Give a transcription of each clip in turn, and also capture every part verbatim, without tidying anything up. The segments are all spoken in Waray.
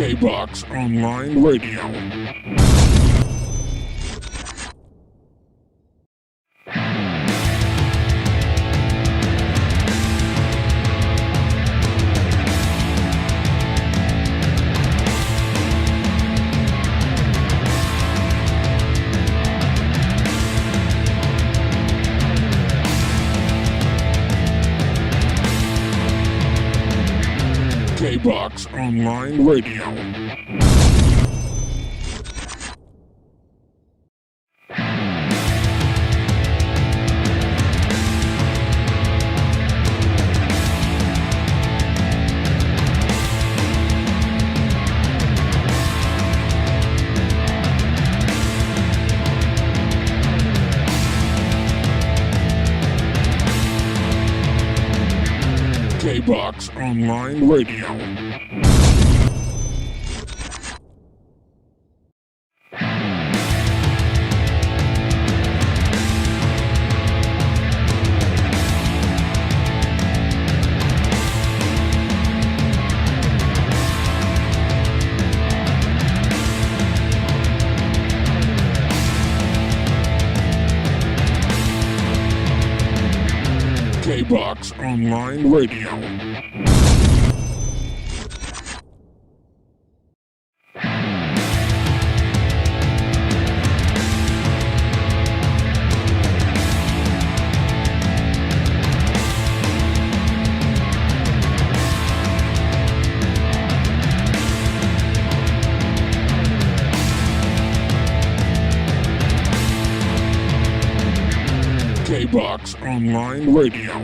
K-Box Online Radio. K-Box Online Radio. K-Box Online Radio. K-Box Online Radio. K-Box Online Radio.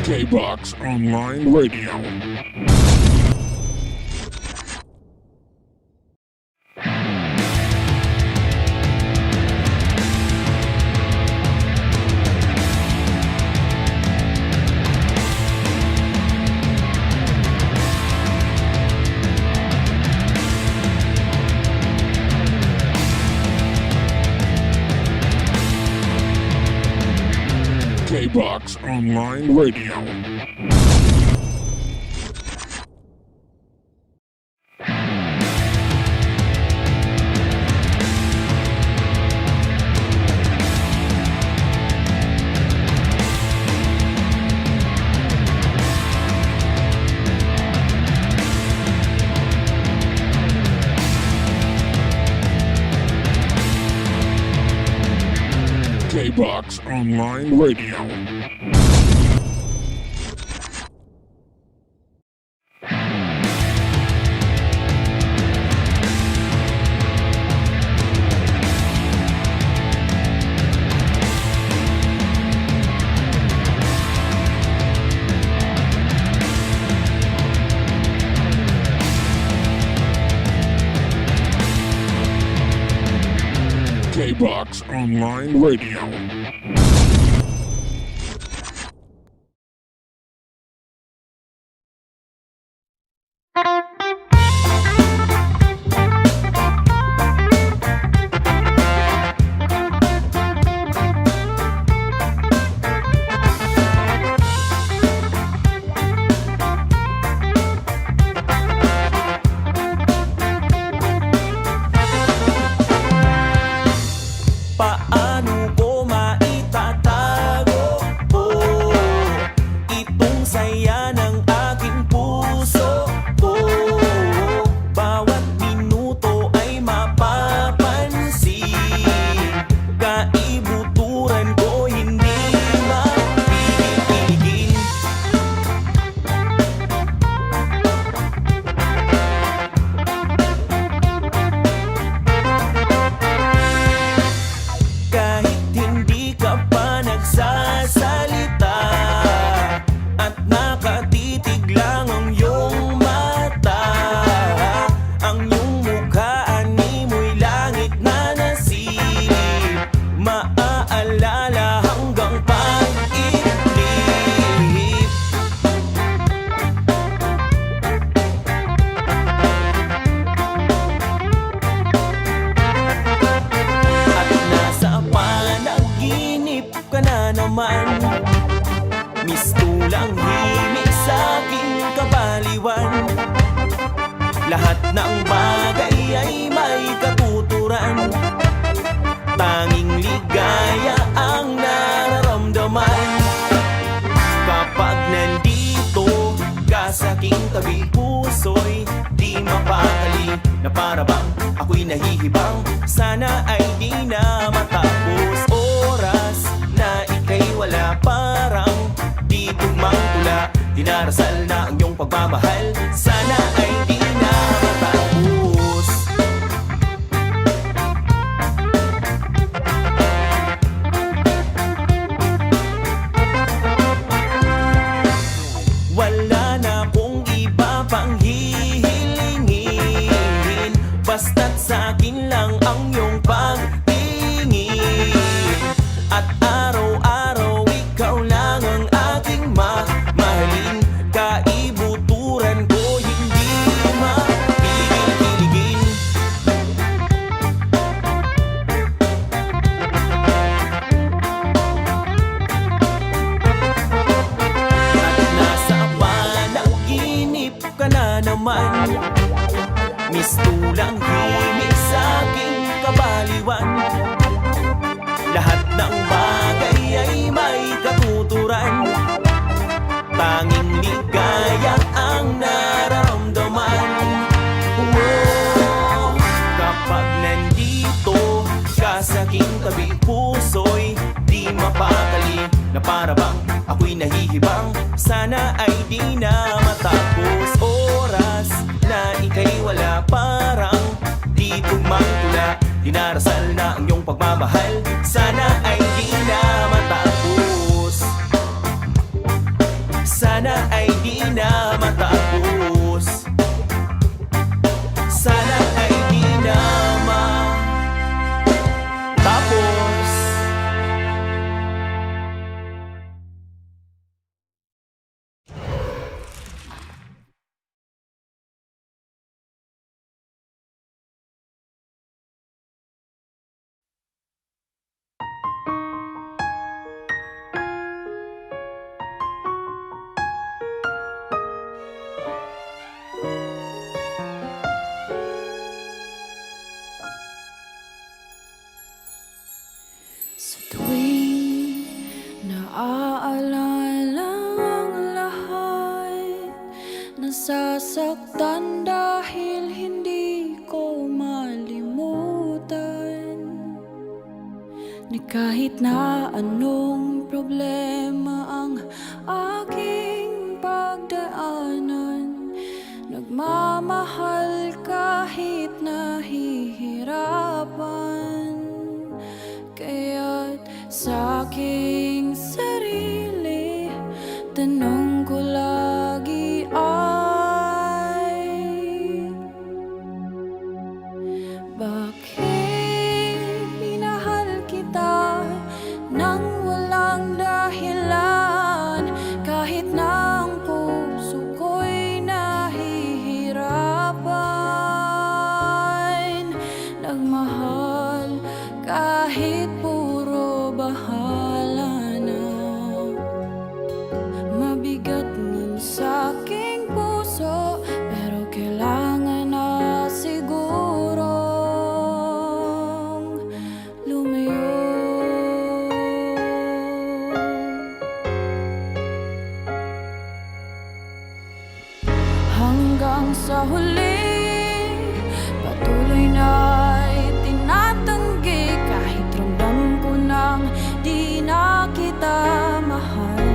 K-Box Online Radio. K-Box Online Radio. K-Box Online Radio. K-Box Online Radio. Paano ko maita Ang bagay ay may katuturan, tanging ligaya ang nararamdaman. Kapag nandito ka sa aking tabi, puso'y di mapakali, na para bang ako'y nahihibang, sana ay di na matapos. Oras na ika'y wala, parang di tugmang tula, dinarasal na ang iyong pagmamahal, sana ay di na matapos. Wala na akong iba pang hihilingin, basta't sa akin lang ang iyong pagtingin. At araw-araw ikaw lang ang aking mamahalin. Kaibuturan ko, hindi mapigil-piligin. At nasa panaginip ka na naman, mistulang himig sa aking kabaliwan. Lahat ng bagay ay may katuturan, tanging ligaya ang nararamdaman. Oh, kapag nandito ka sa aking tabi, puso'y di mapakali, na para bang ako'y nahihibang, sana ay di na matapos. Oras na ika'y wala, parang di tugmang tula, dinarasal na ang iyong pagmamahal, sana ay di na matapos. Sana ay di na matapos. Sana ay di na matapos. Sa tuwing naaalala ang lahat, nasasaktan dahil hindi ko malimutan. Na kahit na anong problema ang aking pagdaanan, nagmamahal kahit nahihirapan. Kaya't sa aking sarili, tanong ko lagi ay, bakit minahal kita nang walang dahilan? Kahit na ang puso ko'y nahihirapan, nagmahal kahit puro bahala na. Mabigat man sa aking puso, pero kailangan na sigurong lumayo. Hanggang sa huli, patuloy na'y tinatanggi, kahit ramdam ko nang di na kita mahal.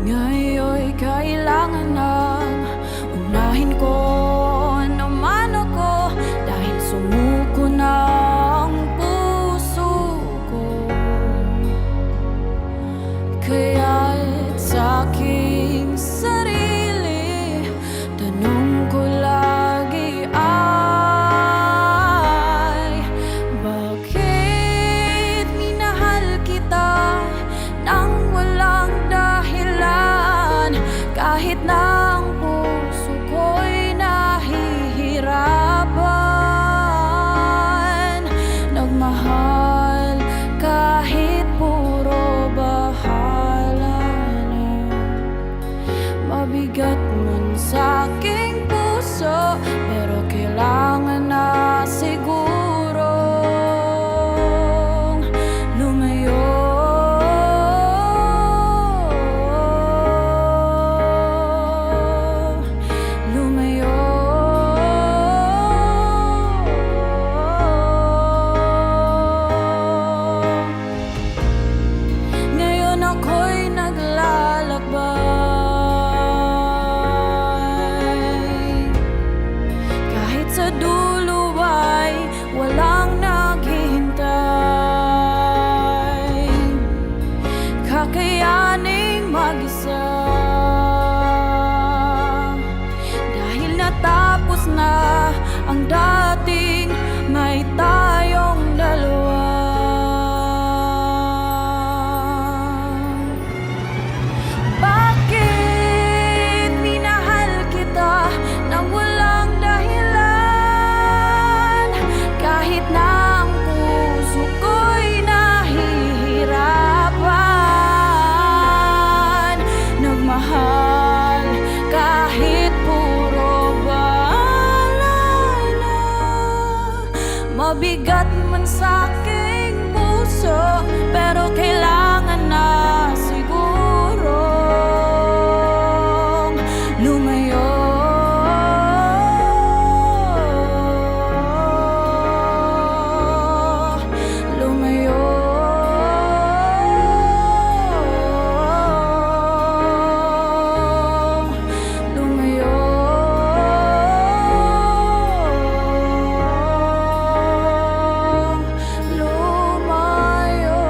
Ngayon'y kailangan nang unahin ko naman ako, dahil sumuko na ang puso ko. Kaya't sa aking sarili, Mahal, kahit puro balay na, mabigat man sa aking puso, pero kailangan na sigurong lumayo. Lumayo. Lumayo. Lumayo.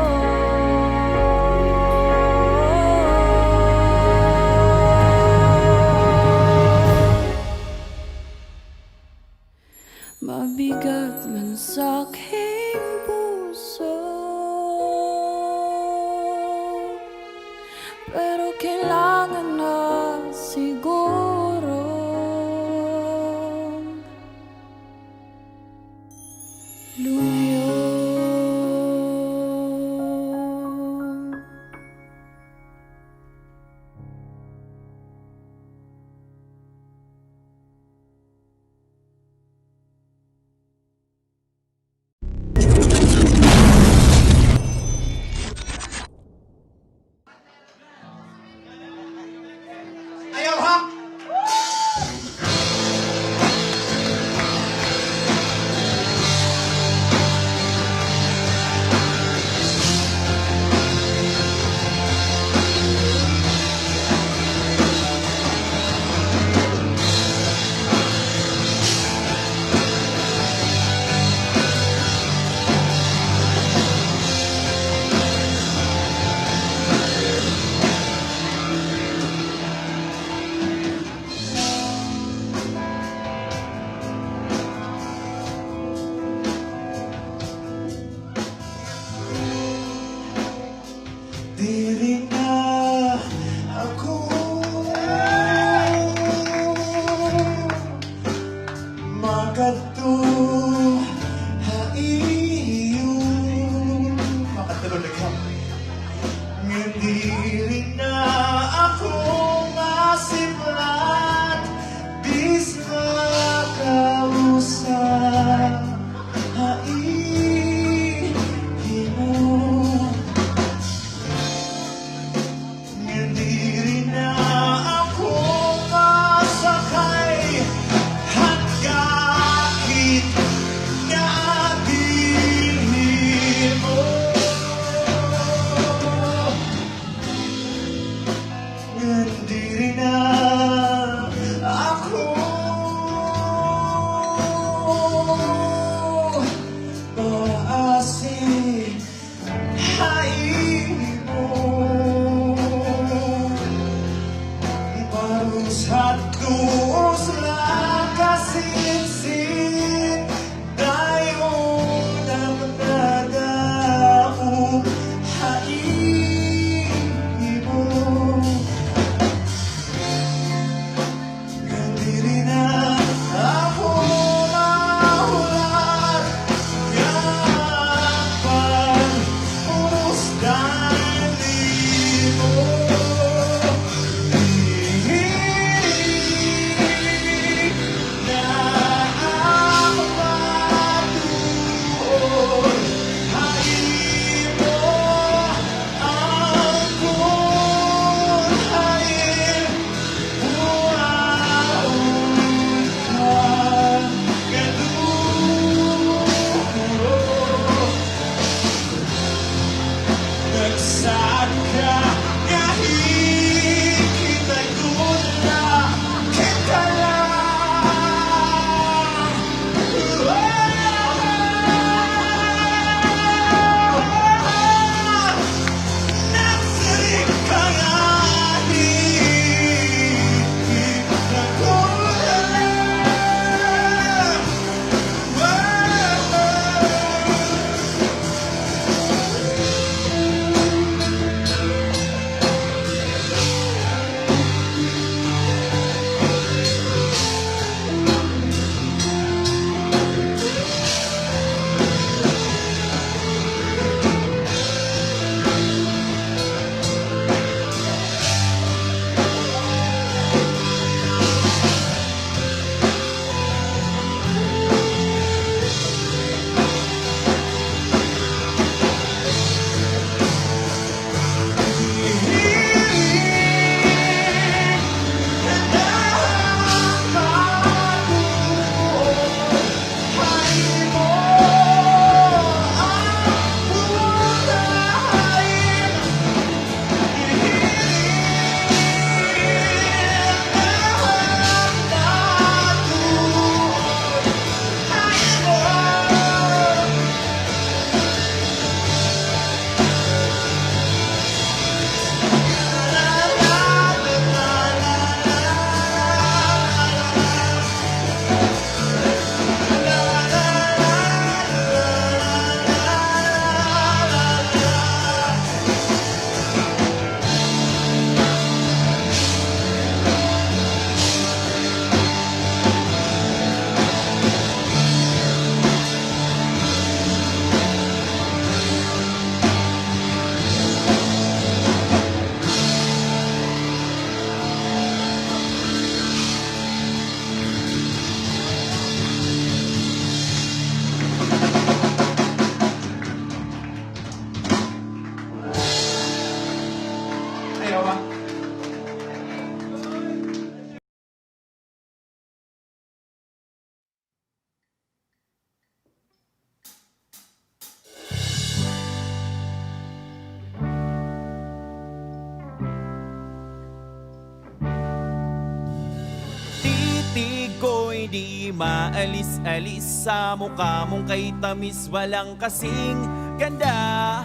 Titig ko'y di maalis-alis sa mukha mong kay tamis, walang kasing ganda.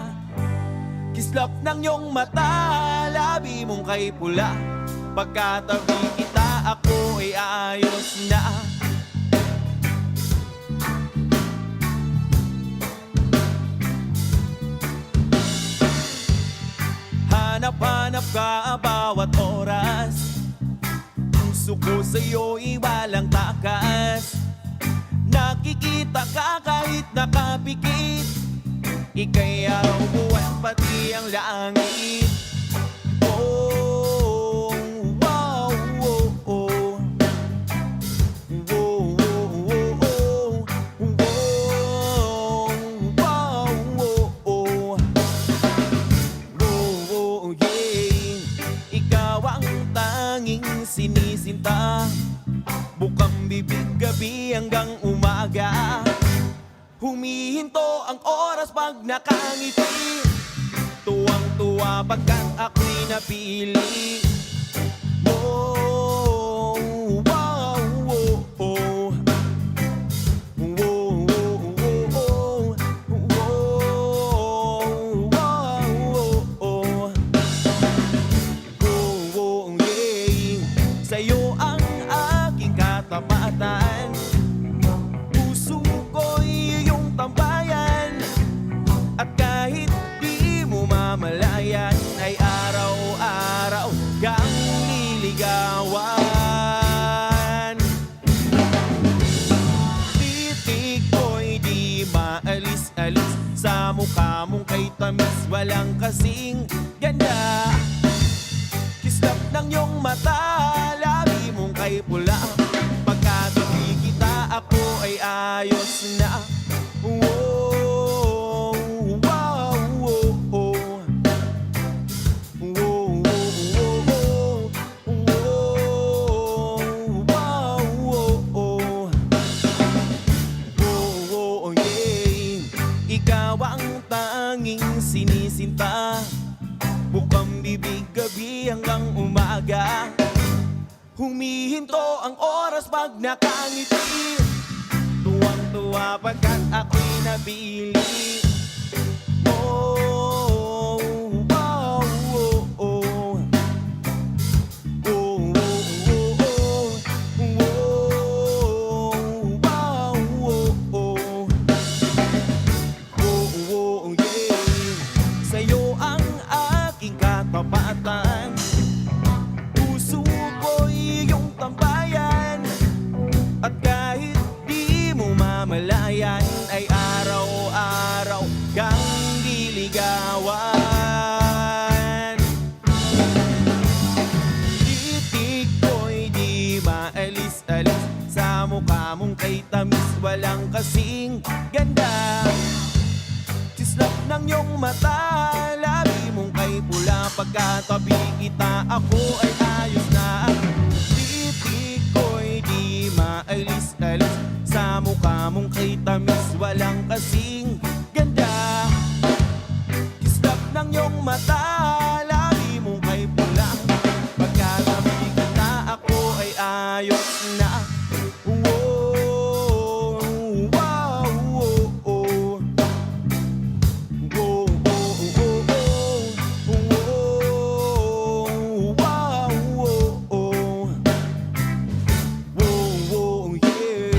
Kislap ng iyong mata, labi mong kay pula. Pagkatabi kita, ako ay ayos na. Hanap-hanap ka bawat oras. Puso ko sa'yo'y walang takas. Nakikita ka kahit nakapikit. Ika'y araw, buwan, pati ang langit. Oh, wow, oh, oh. Wow, wow, wow, wow. Wow, wow, wow. Wow, wow, yeah. Ikaw ang tanging sinisinta. Bukang bibig gabi hanggang umaga. Humihinto ang oras pag nakangiti. Tuwang-tuwa pagkat ako'y napili. Oh, wow, oh, oh. Wow, wow, wow, oh. Wow, wow, wow, oh. Wow, wow, yeah. Sa'yo ang aking katapatan. Puso ko'y iyong tambayan. At kahit di mo mamalayan, ay araw-araw kang liligawan. Titig ko'y di maalis-alis sa mukha mong kay tamis, walang kasing ganda. Kislap ng iyong mata, labi mong kay pula. Pagkatabi kita, ako ay ayos na. Wow, wow, wow, wow. Wow, wow, wow, wow. Wow, wow, wow, wow. Wow, wow, yeah. Ikaw ang tanging sinisinta. Bukang bibig gabi hanggang umaga. Humihinto ang oras pag nakangiti. Tuwang-tuwa pagkat ako'y napili. Oh, wow, oh, oh. Oh, oh, oh, oh. Oh, wow, oh, oh. Oh, oh, yeah. Sa'yo ang aking katapatan. Puso ko'y iyong tambayan. At kahit di mo mamalayan, ay araw-araw kang liligawan. Titig ko'y di maalis-alis sa mukha mong kay tamis, walang kasing ganda. Kislap ng iyong mata, labi mong kay pula. Pagkatabi kita, ako ay ayos na. Titig ko'y di maalis-alis sa mukha mong kay tamis, walang kasing ganda. Kislap ng iyong mata, labi mong kay pula. Pagkatabi kita, ako ay ayos na. Wow, wow, oh, oh. Wow, wow, oh, oh. Wow, wow, oh, oh. Wow, wow, yeah.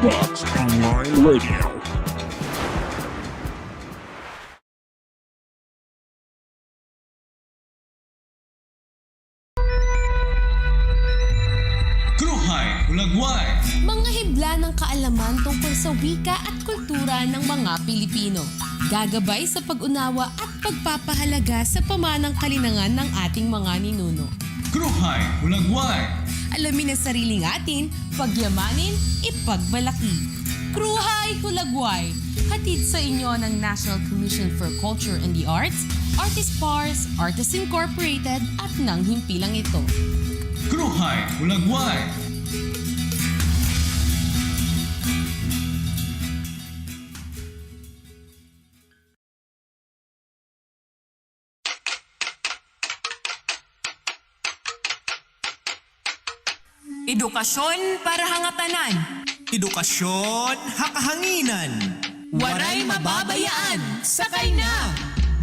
Thoughts Online Radio. Kruhay Hulagway. Mga hibla ng kaalaman tungkol sa wika at kultura ng mga Pilipino. Gagabay sa pag-unawa at pagpapahalaga sa pamanang kalinangan ng ating mga ninuno. Kruhay Hulagway. Alamin ang sariling atin, pagyamanin, ipagmalaki. Kruhay Hulagway. Hatid sa inyo ng National Commission for Culture and the Arts, Artist Pars, Artists Incorporated, at ng himpilang ito. Kruhay Hulagway. Edukasyon para ha ngatanan. Edukasyon ha kahanginan. Waray mababayaan, sakay na!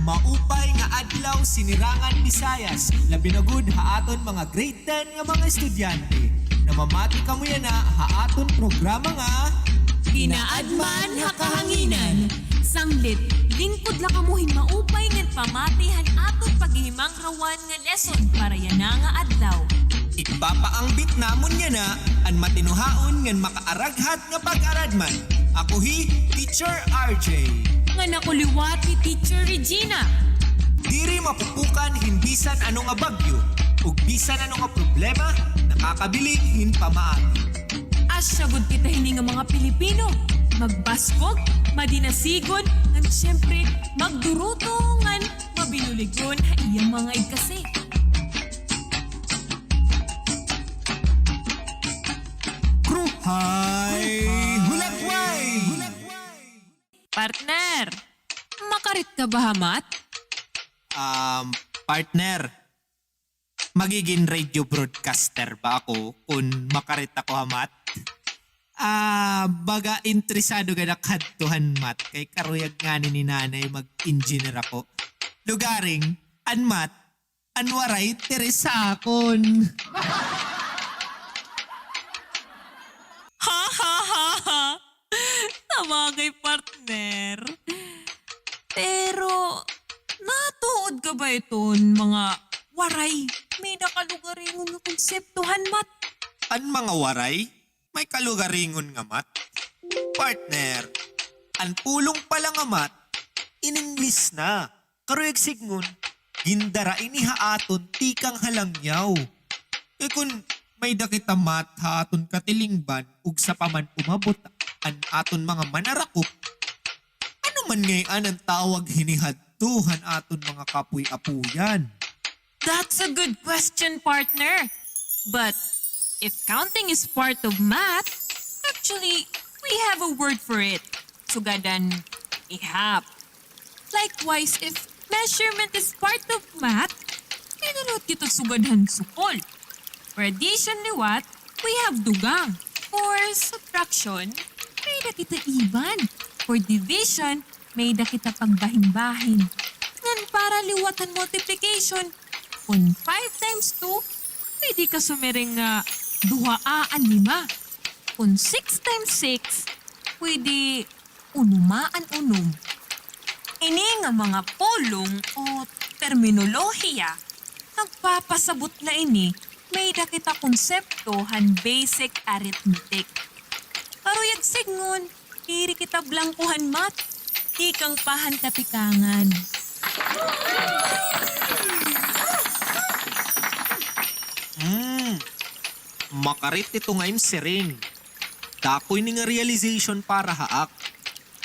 Maupay nga adlaw, Sinirangan Visayas, labi na gud ha aton mga grade ten nga mga estudyante. Namamati kamo yana ha aton programa nga Inaadman ha Kahanginan. Sanglit, lingkod la kamo hin maupay ngan pamati han aton paghihimangrawan nga lesson para yana nga adlaw. Ipapaangbit namon yana an matinuhaon ngan makaaraghat nga pag-aradman. Ako hi Teacher R J. Ngan ako liwat hi Teacher Regina. Diri mapupukan hin bisan ano nga bagyo, ug bisan ano nga problema, nakakabilin hin pamaagi. Asya gud kita hini nga mga Pilipino, magbaskog, madinasigon, ngan siyempre, magduruto, ngan mabinuligon ha iya mga igkasi. Kruhay Hulagway! Partner, makarit ka ba ha math? Um, partner, magigin radio broadcaster ba ako kon makarit ako ha math? Ah, baga interesado gad ak hadto han math, kay karuyag ngani ni Nanay mag-engineer ako. Lugaring, an math, an Waray tiri sa akon. Ha, ha, ha, ha. Sabagay, partner. Pero, natuod ka ba iton mga Waray may-da kalugaringon nga konsepto han math? An mga Waray may kalugaringon nga math? Partner, an pulong pala nga math, in English na. Karuyag sidngon, gindara ini ha aton tikang ha langyaw. Kay kon may-da kita math ha aton katilingban ug sa pa man umabot an aton mga manarakop, ano man ngay-an an tawag hini hadto han aton mga kapoy-apoyan? That's a good question, partner. But if counting is part of math, actually, we have a word for it. Sugad han ihap. Likewise, if measurement is part of math, may-da liwat kita sugad han sukol. For addition liwat, we have dugang. For subtraction, may-da kita iban. For division, may-da kita pagbahinbahin. Ngan para liwat han multiplication, kon five times two, pwede ka sumiring nga duhaa an lima. Kon six times six, pwede unuma an unom. Ini nga mga pulong o terminolohiya, nagpapasabot la ini may-da kita konsepto han basic arithmetic. Karuyag sidngon, diri kita blangko han math, tikang pa han katikangan. Hmm, makarit ito nga im siring. Dako ini nga realization para ha ak.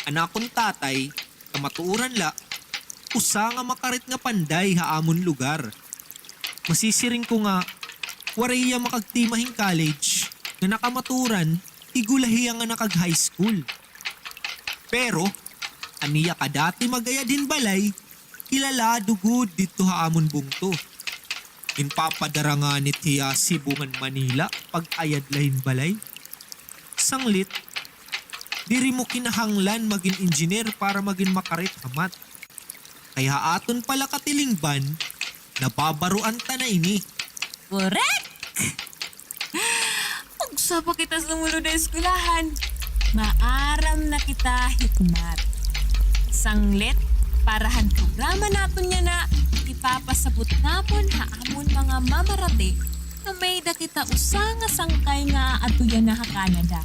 An akon tatay, kamatuoran la, usa nga makarit nga panday ha amon lugar. Masisiring ko nga, waray hiya makagtima hin college, nga nakamatuoran, igo la hiya nga nakag-high school. Pero, an iya kadati mag-ayad hin balay, kilalado gud didto ha amon bungto. Ginpapadara ngani it hiya Cebu ngan Manila pag-ayad la hin balay. Sanglit, diri mo kinahanglan magin engineer para magin makarit ha math. Kay ha aton pala katilingban, nababaroan ta na ini. Korek! Ugsa pa kita sumulod ha eskwelahan, Maaram na kita, Hikmat. Sanglit, para han programa naton yana, ipapasabot namon ha amon mga mamarati nga may-ada kita usa nga sangkay nga aadto yana ha Canada,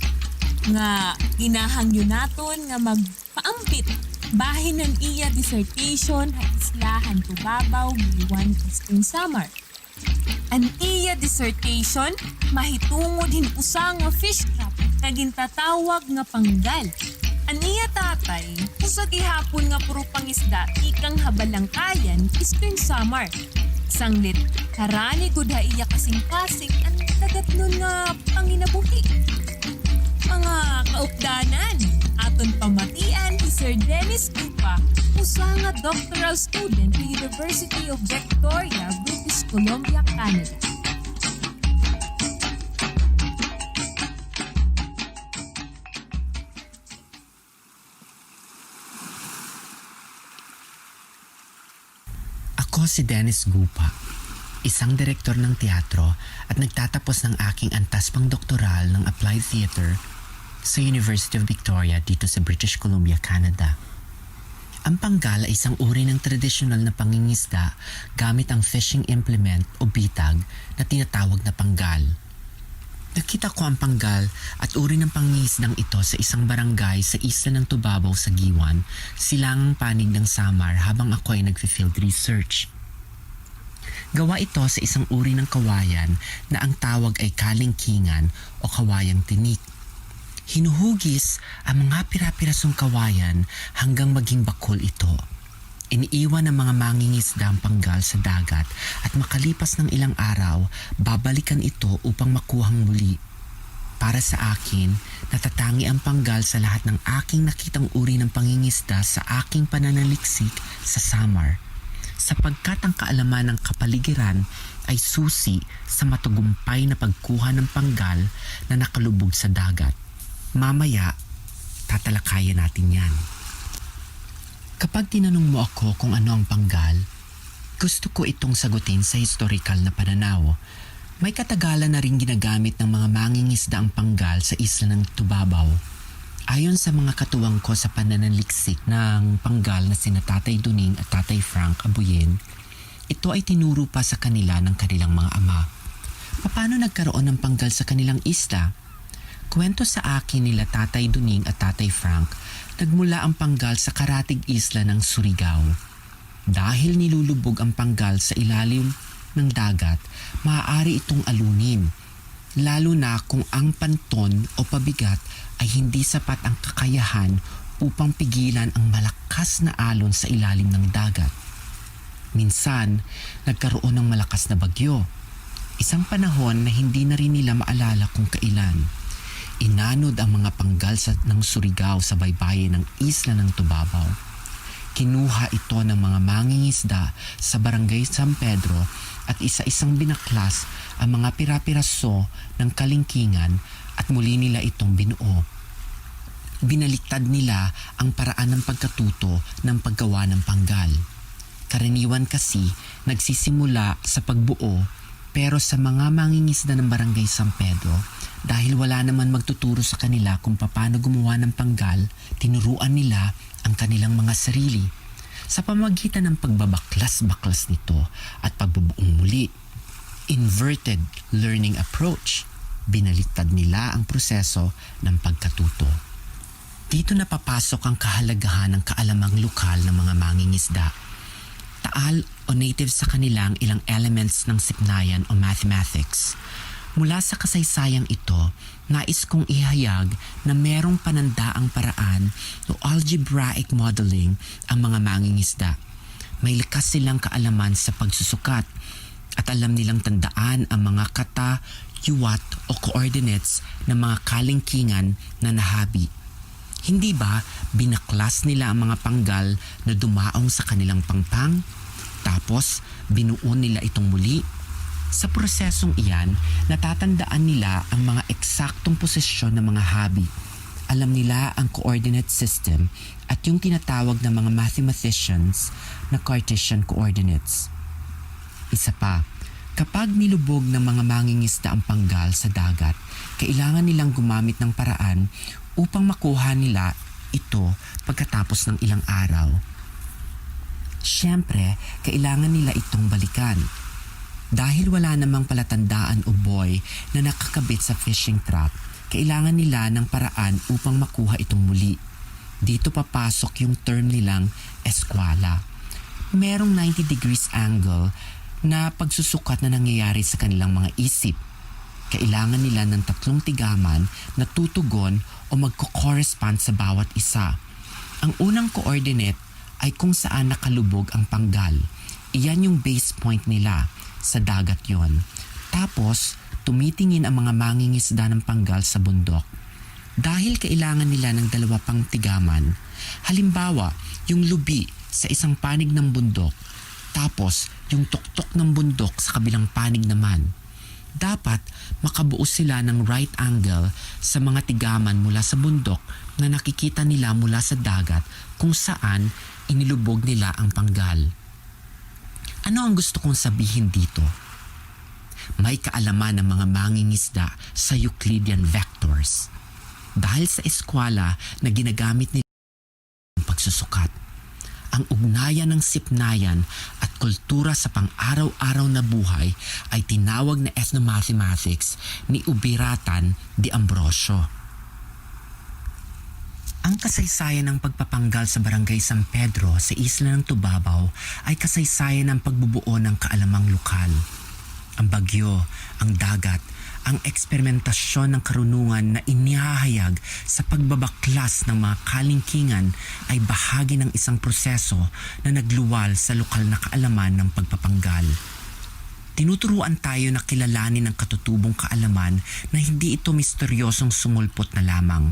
nga ginahangyo naton nga magpaambit bahin han iya dissertation ha isla han Tubabao, Guiuan, Eastern Samar. An iya dissertation mahitungod hin usa nga fish trap nga gintatawag nga panggal. An iya tatay, usa gihapon nga puro pangisda tikang ha Balangkayan, Eastern Samar. Sanglit, harani gud ha iya kasingkasing an dagatnon nga panginabuhi. Mga kaupdanan, aton pamatian hi Sir Dennis Gupa, usa nga doctoral student sa University of Victoria, British Columbia, Canada. Ako si Dennis Gupa, isang direktor ng teatro at nagtatapos ng aking antas pangdoktoral ng Applied Theater sa University of Victoria dito sa British Columbia, Canada. Ang panggal ay isang uri ng tradisyonal na pangingisda gamit ang fishing implement o bitag na tinatawag na panggal. Nakita ko ang panggal at uri ng pangingisdang ito sa isang barangay sa isla ng Tubabao sa Guiuan, silangang panig ng Samar, habang ako ay nagfi-field research. Gawa ito sa isang uri ng kawayan na ang tawag ay kalingkingan o kawayang tinik. Hinuhugis ang mga pira-pirasong kawayan hanggang maging bakol ito. Iniiwan ng mga mangingisda ang panggal sa dagat at makalipas ng ilang araw, babalikan ito upang makuhang muli. Para sa akin, natatangi ang panggal sa lahat ng aking nakitang uri ng pangingisda sa aking pananaliksik sa Samar, sapagkat ang kaalaman ng kapaligiran ay susi sa matagumpay na pagkuha ng panggal na nakalubog sa dagat. Mamaya, tatalakayan natin yan. Kapag tinanong mo ako kung ano ang panggal, gusto ko itong sagutin sa historikal na pananaw. May katagalan na ring ginagamit ng mga mangingisda ang panggal sa isla ng Tubabao. Ayon sa mga katuwang ko sa pananaliksik ng panggal na sina Tatay Duning at Tatay Frank Abuyen, ito ay tinuro pa sa kanila ng kanilang mga ama. Paano nagkaroon ng panggal sa kanilang isla? Kuwento sa akin nila Tatay Duning at Tatay Frank, nagmula ang panggal sa karatig isla ng Surigao. Dahil nilulubog ang panggal sa ilalim ng dagat, maaari itong alunin, lalo na kung ang panton o pabigat ay hindi sapat ang kakayahan upang pigilan ang malakas na alon sa ilalim ng dagat. Minsan, nagkaroon ng malakas na bagyo. Isang panahon na hindi na rin nila maalala kung kailan. Inanod ang mga panggal sa, ng Surigao sa baybayin ng isla ng Tubabao. Kinuha ito ng mga mangingisda sa Barangay San Pedro at isa-isang binaklas ang mga pira-piraso ng kalingkingan at muli nila itong binuo. Binaliktad nila ang paraan ng pagkatuto ng paggawa ng panggal. Karaniwan kasi, nagsisimula sa pagbuo, pero sa mga mangingisda ng Barangay San Pedro, dahil wala naman magtuturo sa kanila kung papaano gumawa ng panggal, tinuruan nila ang kanilang mga sarili. Sa pamamagitan ng pagbabaklas-baklas nito at pagbubuong muli, inverted learning approach, binaliktad nila ang proseso ng pagkatuto. Dito na papasok ang kahalagahan ng kaalamang lokal ng mga mangingisda. Taal o native sa kanila ang ilang elements ng sipnayan o mathematics. Mula sa kasaysayang ito, nais kong ihayag na merong panandaang paraan o algebraic modeling ang mga mangingisda. May likas silang kaalaman sa pagsusukat at alam nilang tandaan ang mga kata, yuwat o coordinates ng mga kalingkingan na nahabi. Hindi ba binaklas nila ang mga panggal na dumaong sa kanilang pangpang? Tapos, binuo nila itong muli? Sa prosesong iyan, natatandaan nila ang mga eksaktong posisyon ng mga habi. Alam nila ang coordinate system at yung tinatawag ng mga mathematicians na Cartesian coordinates. Isa pa, kapag nilubog ng mga mangingisda ang panggal sa dagat, kailangan nilang gumamit ng paraan upang makuha nila ito pagkatapos ng ilang araw. Siyempre, kailangan nila itong balikan. Dahil wala namang palatandaan o buoy na nakakabit sa fishing trap, kailangan nila ng paraan upang makuha itong muli. Dito papasok yung term nilang eskwala. Merong ninety degrees angle na pagsusukat na nangyayari sa kanilang mga isip. Kailangan nila ng tatlong tigaman na tutugon o magko-correspond sa bawat isa. Ang unang coordinate ay kung saan nakalubog ang panggal. Iyan yung base point nila. Sa dagat yon. Tapos, tumitingin ang mga mangingisda ng panggal sa bundok. Dahil kailangan nila ng dalawa pang tigaman, halimbawa, yung lubi sa isang panig ng bundok, tapos yung tuktok ng bundok sa kabilang panig naman. Dapat makabuo sila ng right angle sa mga tigaman mula sa bundok na nakikita nila mula sa dagat kung saan inilubog nila ang panggal. Ano ang gusto kong sabihin dito? May kaalaman ang mga mangingisda sa Euclidean vectors. Dahil sa eskwala na ginagamit nila ang pagsusukat. Ang ugnayan ng sipnayan at kultura sa pang-araw-araw na buhay ay tinawag na ethnomathematics ni Ubiratan de Ambrosio. Ang kasaysayan ng pagpapanggal sa Barangay San Pedro sa isla ng Tubabao ay kasaysayan ng pagbubuo ng kaalamang lokal. Ang bagyo, ang dagat, ang eksperimentasyon ng karunungan na inihahayag sa pagbabaklas ng mga kalingkingan ay bahagi ng isang proseso na nagluwal sa lokal na kaalaman ng pagpapanggal. Tinuturuan tayo na kilalanin ang katutubong kaalaman na hindi ito misteryosong sumulpot na lamang.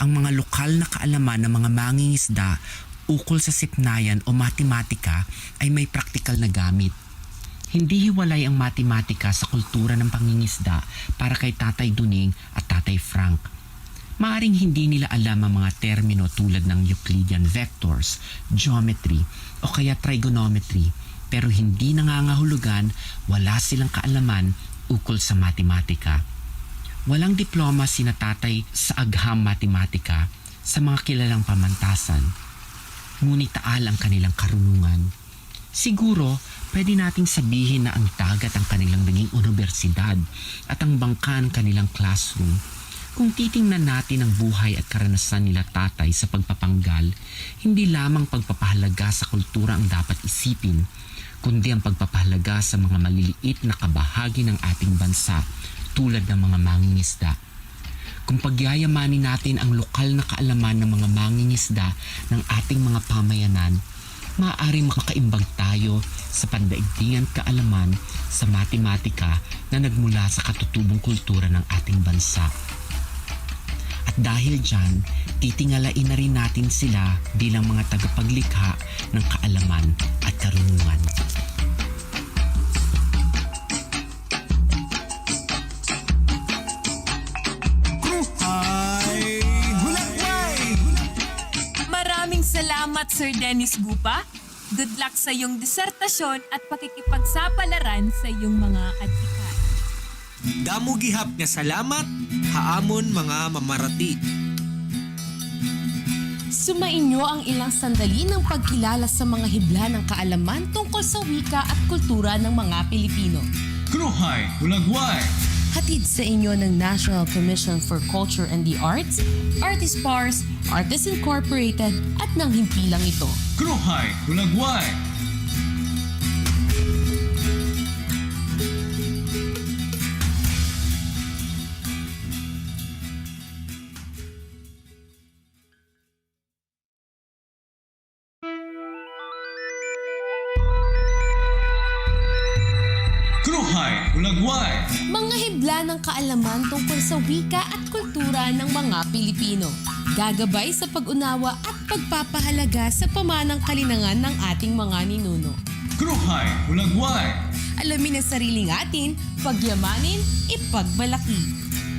Ang mga lokal na kaalaman ng mga mangingisda ukol sa sipnayan o matematika ay may praktikal na gamit. Hindi hiwalay ang matematika sa kultura ng pangingisda para kay Tatay Duning at Tatay Frank. Maaring hindi nila alam ang mga termino tulad ng Euclidean vectors, geometry, o kaya trigonometry, pero hindi nangangahulugan wala silang kaalaman ukol sa matematika. Walang diploma sina Tatay sa agham matematika sa mga kilalang pamantasan, ngunit taal ang kanilang karunungan. Siguro, pwede nating sabihin na ang dagat ang kanilang naging unibersidad at ang bangka ang kanilang classroom. Kung titingnan natin ang buhay at karanasan nila Tatay sa pagpapanggal, hindi lamang pagpapahalaga sa kultura ang dapat isipin, kundi ang pagpapahalaga sa mga maliliit na kabahagi ng ating bansa, tulad ng mga mangingisda. Kung pagyayamanin natin ang lokal na kaalaman ng mga mangingisda ng ating mga pamayanan, maaaring makaimbag tayo sa pandaigdigang kaalaman sa matematika na nagmula sa katutubong kultura ng ating bansa. At dahil diyan, titingalain na rin natin sila bilang mga tagapaglikha ng kaalaman at karunungan. Kruhay Hulagway! Maraming salamat, Sir Dennis Gupa. Good luck sa iyong disertasyon at pakikipagsapalaran sa iyong mga adhikain. Damo gihap nga salamat ha amon mga mamarati. Sumainyo ang ilang sandali ng pagkilala sa mga hibla ng kaalaman tungkol sa wika at kultura ng mga Pilipino. Kruhay Hulagway! Hatid sa inyo ng National Commission for Culture and the Arts, Artist Pars, Artists Incorporated, at ng himpilang ito. Kruhay Hulagway! Kruhay Hulagway! Mga hibla ng kaalaman tungkol sa wika at kultura ng mga Pilipino. Gagabay sa pag-unawa at pagpapahalaga sa pamanang kalinangan ng ating mga ninuno. Kruhay Hulagway! Alamin ang sariling atin, pagyamanin, ipagmalaki.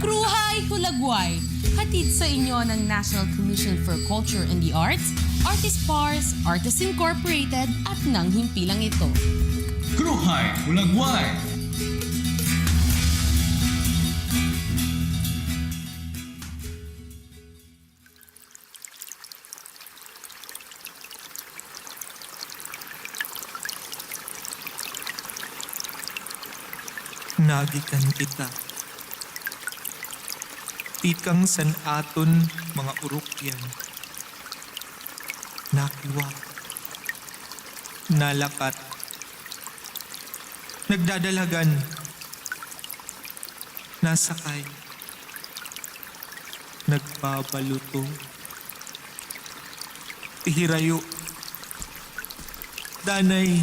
Kruhay Hulagway! Hatid sa inyo ng National Commission for Culture and the Arts, Artist Pars, Artists Incorporated, at ng himpilang ito. Kruhay Hulagway! Nagikan kita tikang san aton mga urukyan, nakiwa, nalakat, nagdadalhagan, nasakay, nagbabaluto, hihirayo. Danay,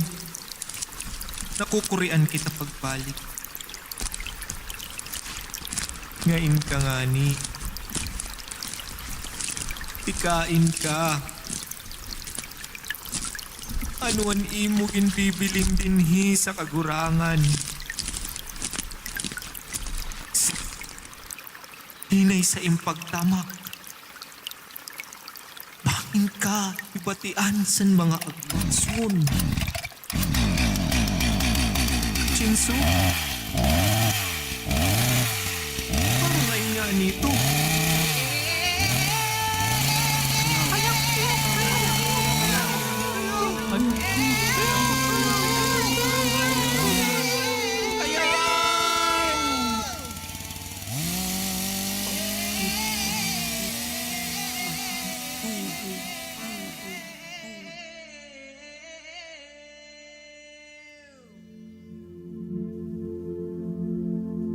nakukurian kita pagbalik. Ngain ka ngani. Tikain ka. Ano an imo ginbibilin dinhi sa kagurangan? Hinay sa im pagtamak. Bangin ka hibatian san mga agwason. Chinsu? Parang ay nga nito.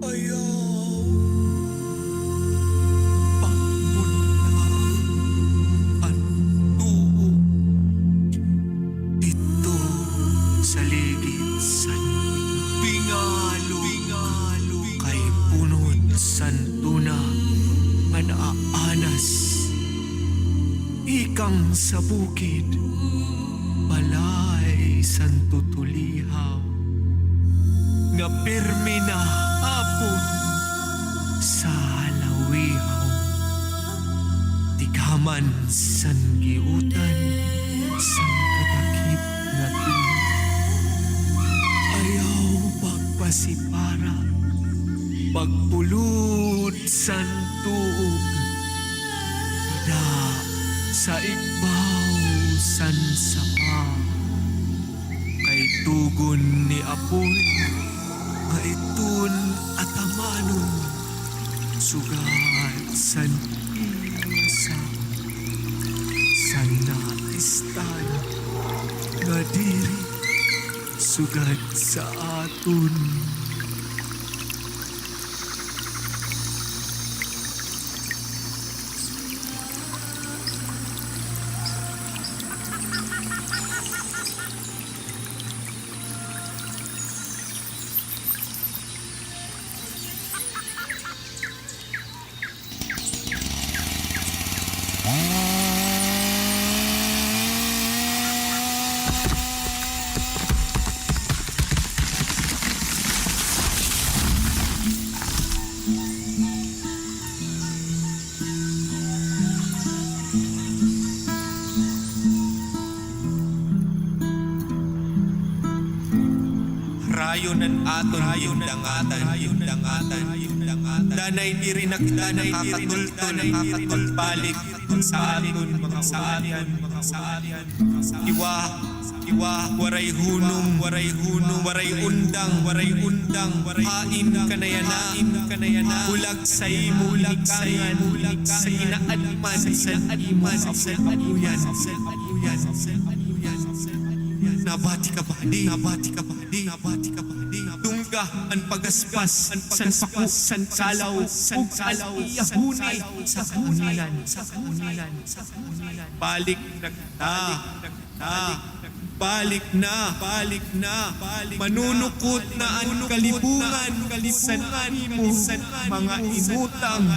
Ayaw pagpunla an tuog didto sa ligid san bingalog kay punot san tuna nga naaanas tikang sa bukid, balay san tutulihaw nga pirmi na apon sa halawihaw, tigaman san giutan san katakip nga tuna. Ayaw pagpasipara, pagpulod san tuog dida sa igbaw san sapa, kay tugon ni Apoy nga iton atamanon sugad san iya sa, san naistan nga diri sugad sa aton. Harayon an aton gindangatan, gindangatan, gindangatan. Danay diri na kita nakakatultol, nakakatultol balik sa aton mga ulian, mga ulian. Iwa, iwa, waray hunong, waray hunong, waray undang, waray undang, waray hain ka na yana, hain ka na yana. Bulag sa imo linikangan, bulag sa inaadman san imo kapuyan. Nabati ka ba, di? Nabati ka ba, di? Nabati ka ba, di? Tungga an pagaspas san pako san kalaw ug an iya huni sa hunilan. Balik na kita. Balik na, balik na, balik na. Manunukot na an kalibungan san imo mga inutang.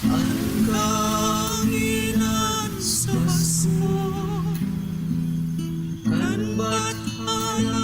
An kahanginan sa basol kan bathala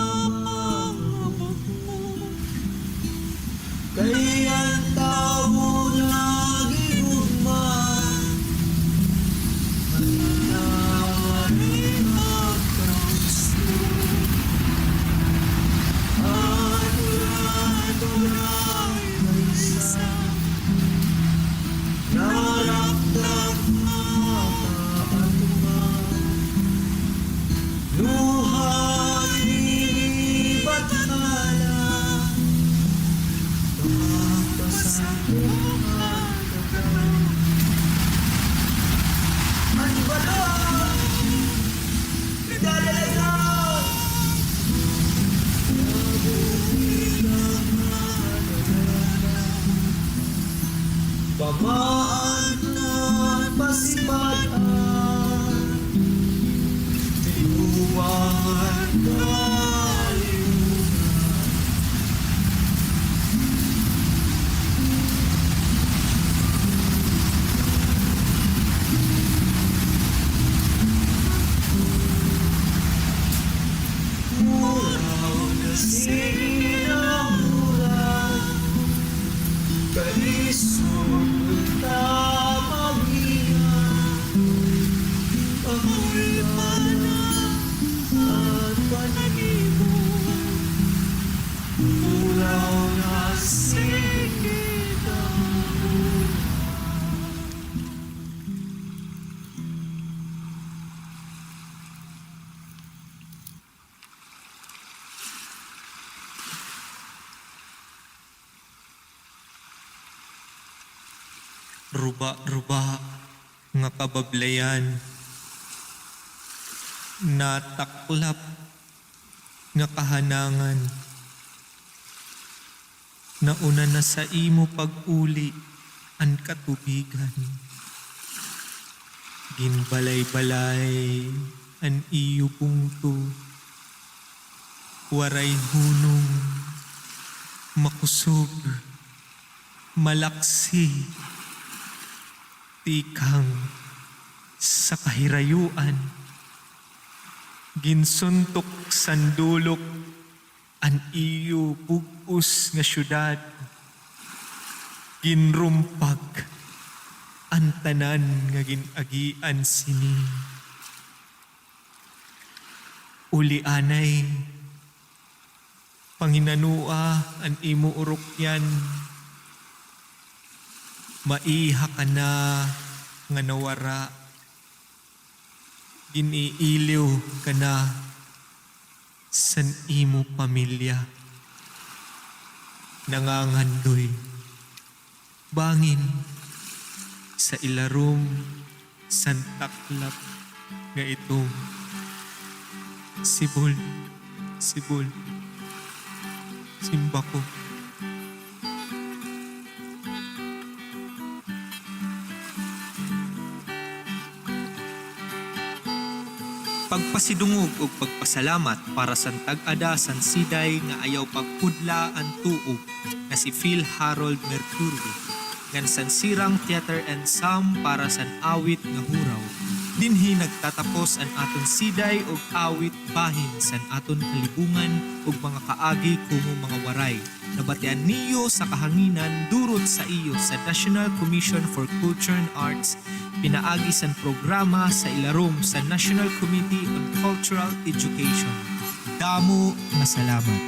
Ruba-ruba nga kabablayan, nataklap nga kahanangan. Nauna na sa imo pag-uli an katubigan. Ginbalay-balay an iyo bungto. Waray hunong, makusog, malaksi, tikang sa kahirayuan. Ginsuntok san dulok an iyo bug-os nga syudad, ginrumpag an tanan nga gin-agian sini. Uli anay, panginanoa an imo urukyan, maiha ka na nga nawara. Gin-iiliw ka na san imo pamilya. Nangangandoy bangin sa ilarom san taklap nga itom. Sibol, sibol, simba ko. Pagpasidungog ug pagpasalamat para san tag-ada san siday nga ayaw pagpudla an tuo nga si Phil Harold Mercurio ngan san Sirang Theater Ensemble para san awit nga Huraw. Dinhi nagtatapos an aton siday ug awit bahin san aton kalibungan ug mga kaagi komo mga Waray. Nabatian niyo sa kahanginan, durot sa iyo sa National Commission for Culture and Arts, pinaagi san programa sa ilarom sa National Committee on Cultural Education. Damo nga salamat.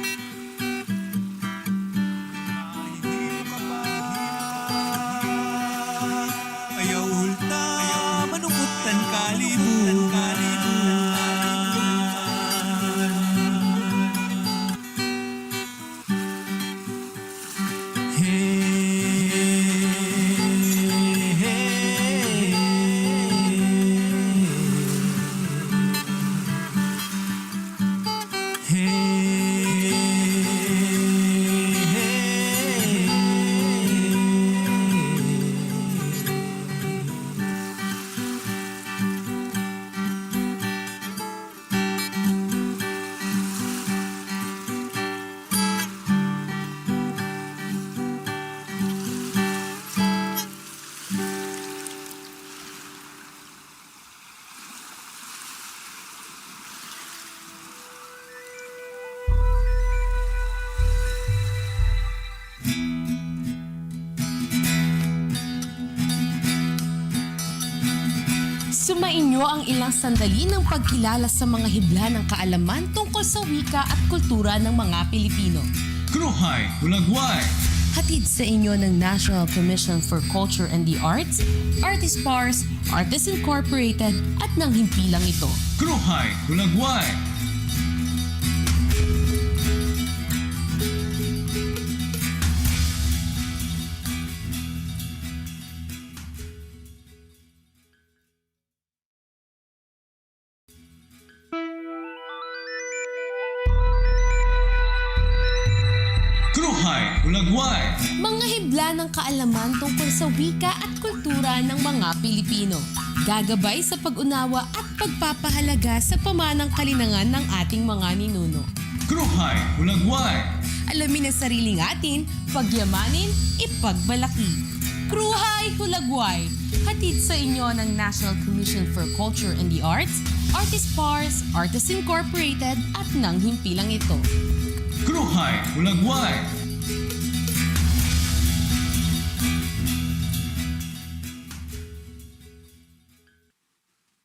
Ayaw ulta, manukot an kalibutan. Sumainyo ang ilang sandali ng pagkilala sa mga hibla ng kaalaman tungkol sa wika at kultura ng mga Pilipino. Kruhay Hulagway! Hatid sa inyo ng National Commission for Culture and the Arts, Artist Pars, Artists Incorporated, at ng himpilang ito. Kruhay Hulagway! Hulagway. Mga hibla ng kaalaman tungkol sa wika at kultura ng mga Pilipino. Gagabay sa pag-unawa at pagpapahalaga sa pamanang kalinangan ng ating mga ninuno. Kruhay Hulagway. Alamin ang sariling atin, pagyamanin, ipagmalaki. Kruhay Hulagway. Hatid sa inyo ng National Commission for Culture and the Arts, Artist Pars, Artists Incorporated, at ng himpilang ito. Kruhay Hulagway.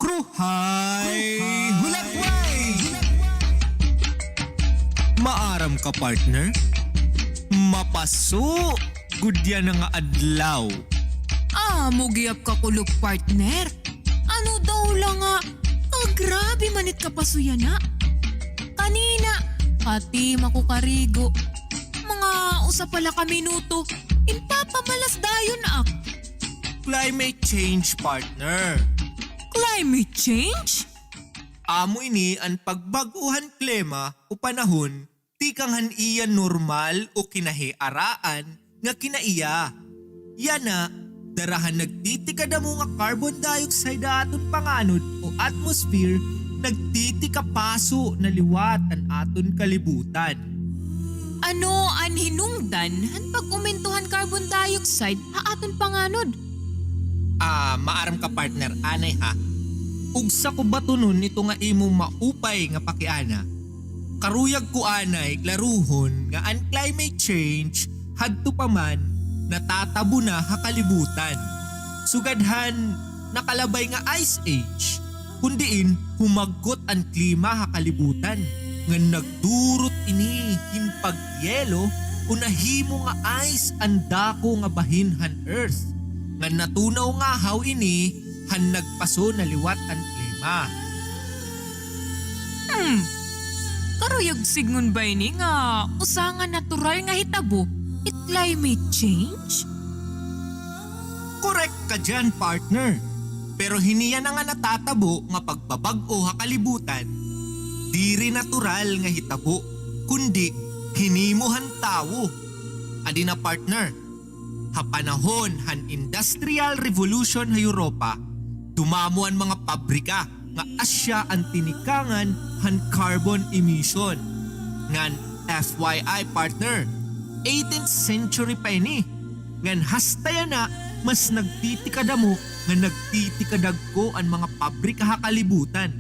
Kruhay Hulagway! Maaram ka, partner? Mapaso gud yana nga adlaw. Amo gihap ka kulop, partner. Ano daw la nga kagrabe man it kapaso yana. Kanina, pati makukarigo. Mga usa pa la ka minuto, ginpapamalas dayon ak. Climate change, partner. Climate change? Amo ini an pagbag-o han klima o panahon tikang han iya normal o kinahiaraan nga kinaiya. Yana, dara han nagtitikadamo nga carbon dioxide ha aton panganod o atmosphere, nagtitikapaso na liwat an aton kalibutan. Ano an hinungdan han pag-umento han carbon dioxide ha aton panganod? Ah, maaram ka, partner, anay ha. Ugsa ko batunon ito nga imo maupay nga pakiana. Karuyag ko anay klaruhon nga an climate change hadto pa man natatabo na ha kalibutan. Sugad han nakalabay nga Ice Age, kun diin humagkot an klima ha kalibutan, ngan nagdurot ini hin pagyelo o nahimo nga ice an dako nga bahin han Earth, ngan natunaw ngahaw ini han nagpaso na liwat an klima. Hmm. Karuyag sidngon ba ini nga usa nga natural nga hitabo it climate change? Korek ka diyan, partner. Pero hini yana nga natatabo nga pagbabag-o ha kalibutan, diri natural nga hitabo, kundi hinimo han tawo. Adi na, partner, ha panahon han Industrial Revolution ha Europa, dumamo an mga pabrika nga asya an tinikangan han carbon emission. Ngan F Y I, partner, eighteenth century pa ini. Ngan hasta yana, mas nagtitikadamo ngan nagtitikadagko an mga pabrika ha kalibutan.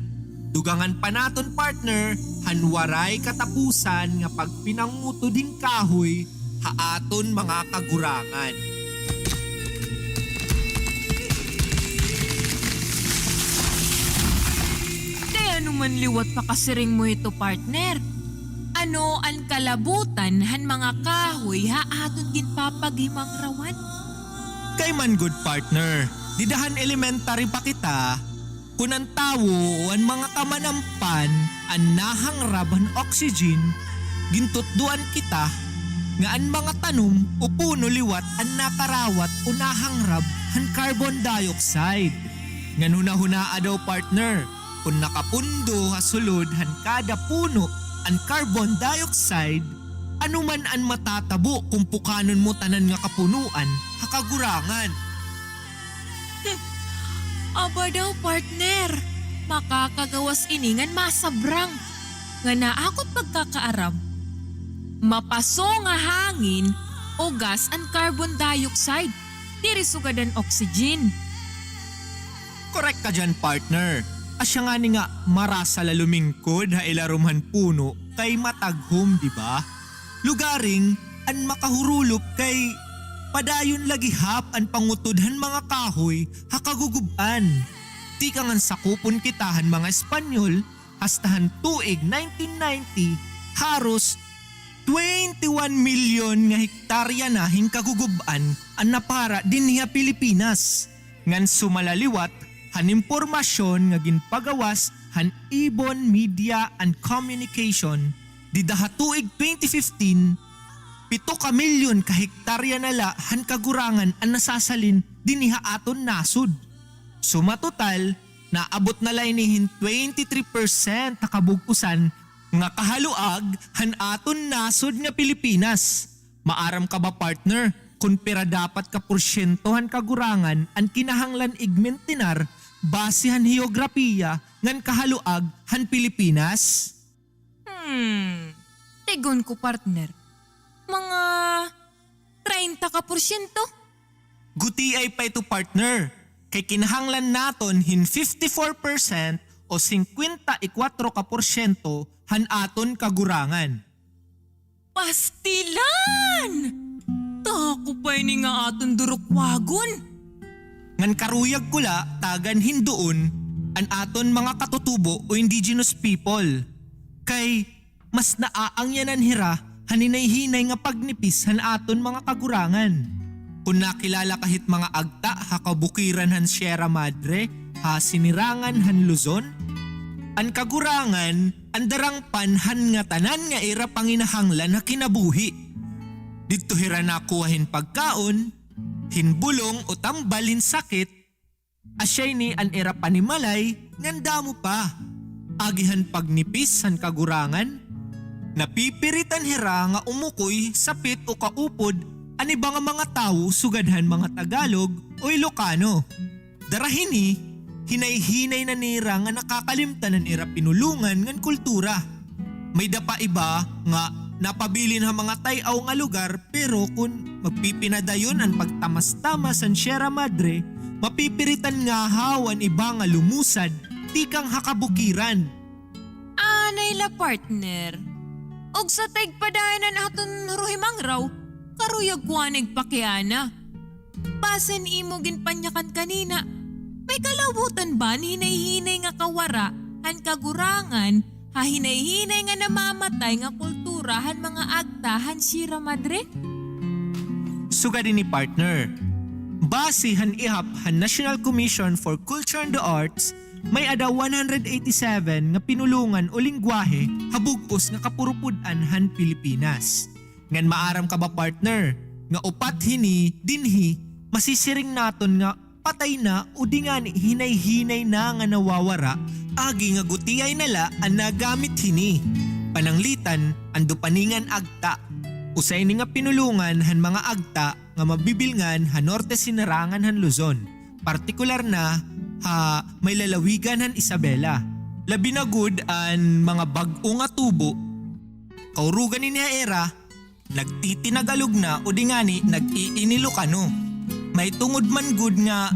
Dugangan pa naton, partner, han waray katapusan nga pagpinangutod hin kahoy ha aton mga kagurangan. Kay ano man liwat pakasiring mo hito, partner? Ano an kalabutan han mga kahoy ha aton ginpapaghimangrawan? Kay man gud, partner, dida han elementary pa kita, kun an tawo o an mga kamanampan an nahangrab han oxygen, gintutdoan kita nga an mga tanom o puno liwat an nakarawat o nahangrab han carbon dioxide. Ngan hunahunaa daw, partner, kun nakapundo ha sulod han kada puno an carbon dioxide, ano man an matatabo kun pukanon mo tanan nga kapunoan ha kagurangan? Hmm. Aba daw, partner, makakagawas ini ngan masabrang. Ngan ha akon pagkakaaram, mapaso nga hangin o gas an carbon dioxide, diri sugad an oxygen. Korek ka diyan, partner. Asya ngani nga marasa la lumingkod ha ilarom han puno kay mataghom, di ba? Lugaring an makahurulop kay padayon la gihap an pangutod han mga kahoy ha kagugub-an. Tikang han sakupon kita han mga Espanyol, hasta han tuig nineteen ninety, haros twenty-one milyon nga hektarya na hin kagugub-an an napara dinhi ha Pilipinas. Ngan sumala liwat han impormasyon nga ginpagawas han Ibon Media and Communication, dida ha tuig twenty fifteen, pito ka milyon ka hektarya na la han kagurangan an nasasalin dinhi ha aton nasod. Sumatotal, naabot na la ini hin twenty-three percent ha kabug-osan nga kahaluag han aton nasod nga Pilipinas. Maaram ka ba, partner, kon pira dapat ka porsyento han kagurangan an kinahanglan igmintinar base han heograpiya ngan kahaluag han Pilipinas? Hmm, tig-on ko, partner, mga treinta ka porsyento? Gutiay pa ito, partner, kay kinahanglan naton hin fifty-four percent o singkwenta y kwatro ka porsyento han aton kagurangan. Pastilan! Dako pa ini nga aton durukwagon. Ngan karuyag ko la tagan hin duon an aton mga katutubo o indigenous people. Kay mas naaangyanan hira han hinay-hinay nga pagnipis han aton mga kagurangan. Kon nakilala ka hit mga agta ha kabukiran han Sierra Madre, ha sinirangan han Luzon, an kagurangan an darangpan han ngatanan nga ira panginahanglan ha kinabuhi. Didto hira nakuha hin pagkaon, hin bulong o tambal hin sakit, asya ini an ira panimalay ngan damo pa. Agi han pagnipis han kagurangan, napipiritan hira nga umukoy, sapit o kaupod an iba nga mga tawo sugad han mga Tagalog o Ilocano. Dara hini, hinay-hinay na nira nga nakakalimtan an ira pinulongan ngan kultura. May-ada pa iba nga napabilin ha mga tay-aw nga lugar, pero kon magpipinadayon an pagtamas-tamas han Sierra Madre, mapipiritan ngahaw an iba nga lumusad tikang ha kabukiran. Anay la, partner. Ugsa ta igpadayon an aton huruhimangraw, karuyag ko anay igpakiana. Base han imo ginpanyakan kanina, may kalabutan ba an hinay-hinay nga kawara han kagurangan ha hinay-hinay nga namamatay nga kultura han mga agta han Sierra Madre? Sugad hini, partner, base han ihap han National Commission for Culture and the Arts, may-ada one hundred eighty-seven nga pinulongan o lengguwahe ha bug-os nga kapurupod-an han Pilipinas. Ngan maaram ka ba, partner, nga upat hini dinhi masisiring naton nga patay na o di ngani hinay-hinay na nga nawawara, agi nga gutiay na la an nagamit hini. Pananglitan, an Dupaningan Agta. Usa ini nga pinulongan han mga agta nga mabibilngan ha norte sinirangan han Luzon, partikular na ha may lalawigan han Isabela. Labi na gud an mga bag-o nga tubo, kaurugan ini ha ira, nagtitinagalog na o di ngani nag-iinilokano. May tungod man gud nga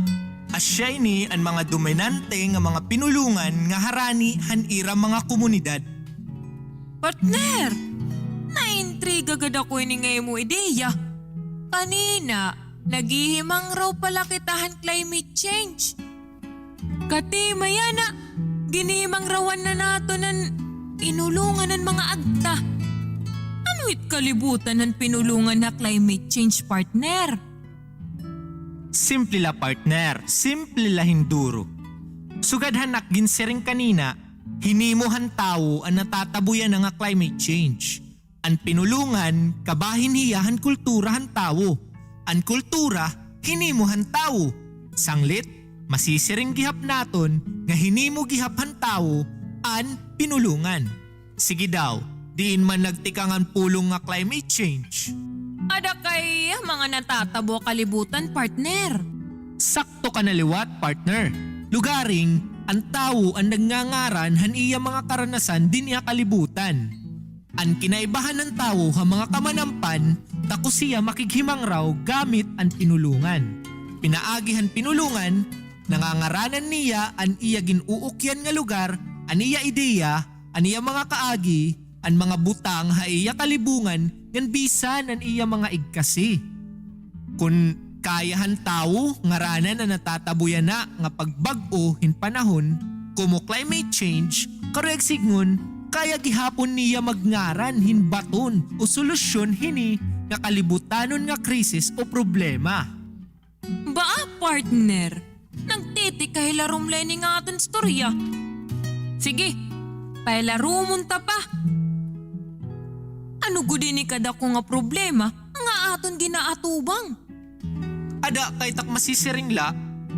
asya ini an mga dominante nga mga pinulongan nga harani han ira mga komunidad. Partner, naintriga gad ako ini nga imo ideya. Kanina, naghihimangraw pa la kita han climate change. Katima yana, ginhihimangrawan na naton an pinulongan han mga agta. Ano it kalibutan han pinulongan ha climate change, partner? Simple la, partner. Simple la hin duro. Sugad han ak ginsiring kanina, hinimo han tawo an natatabo yana nga climate change. An pinulongan, kabahin hiya han kultura han tawo. An kultura, hinimo han tawo. Sanglit, masisiring gihap naton nga hinimo gihap han tawo an pinulongan. Sige daw, diin man nagtikang an pulong nga climate change? Ada kay mga natatabo ha kalibutan, partner. Sakto ka na liwat, partner. Lugaring, an tawo an nagngangaran han iya mga karanasan dinhi ha kalibutan. An kinaibahan han tawo ha mga kamanampan, takos hiya makighimangraw gamit an pinulongan. Pinaagi han pinulongan, nangangaranan niya an iya gin-uukyan nga lugar, an iya ideya, an iya mga kaagi, an mga butang ha iya kalibungan, ngan bisan an iya mga igkasi. Kon kaya han tawo ngaranan an natatabo yana nga pagbag-o hin panahon, komo climate change, karuyag sidngon, kaya gihapon niya magngaran hin baton o solusyon hini nga kalibutanon nga krisis o problema. Baa, partner, nagtitikahilarom la ini nga aton istorya. Sige, pahilaromon ta pa. Ano gud ini kadako nga problema nga aton ginaatubang? Ada kay tak masisiring la,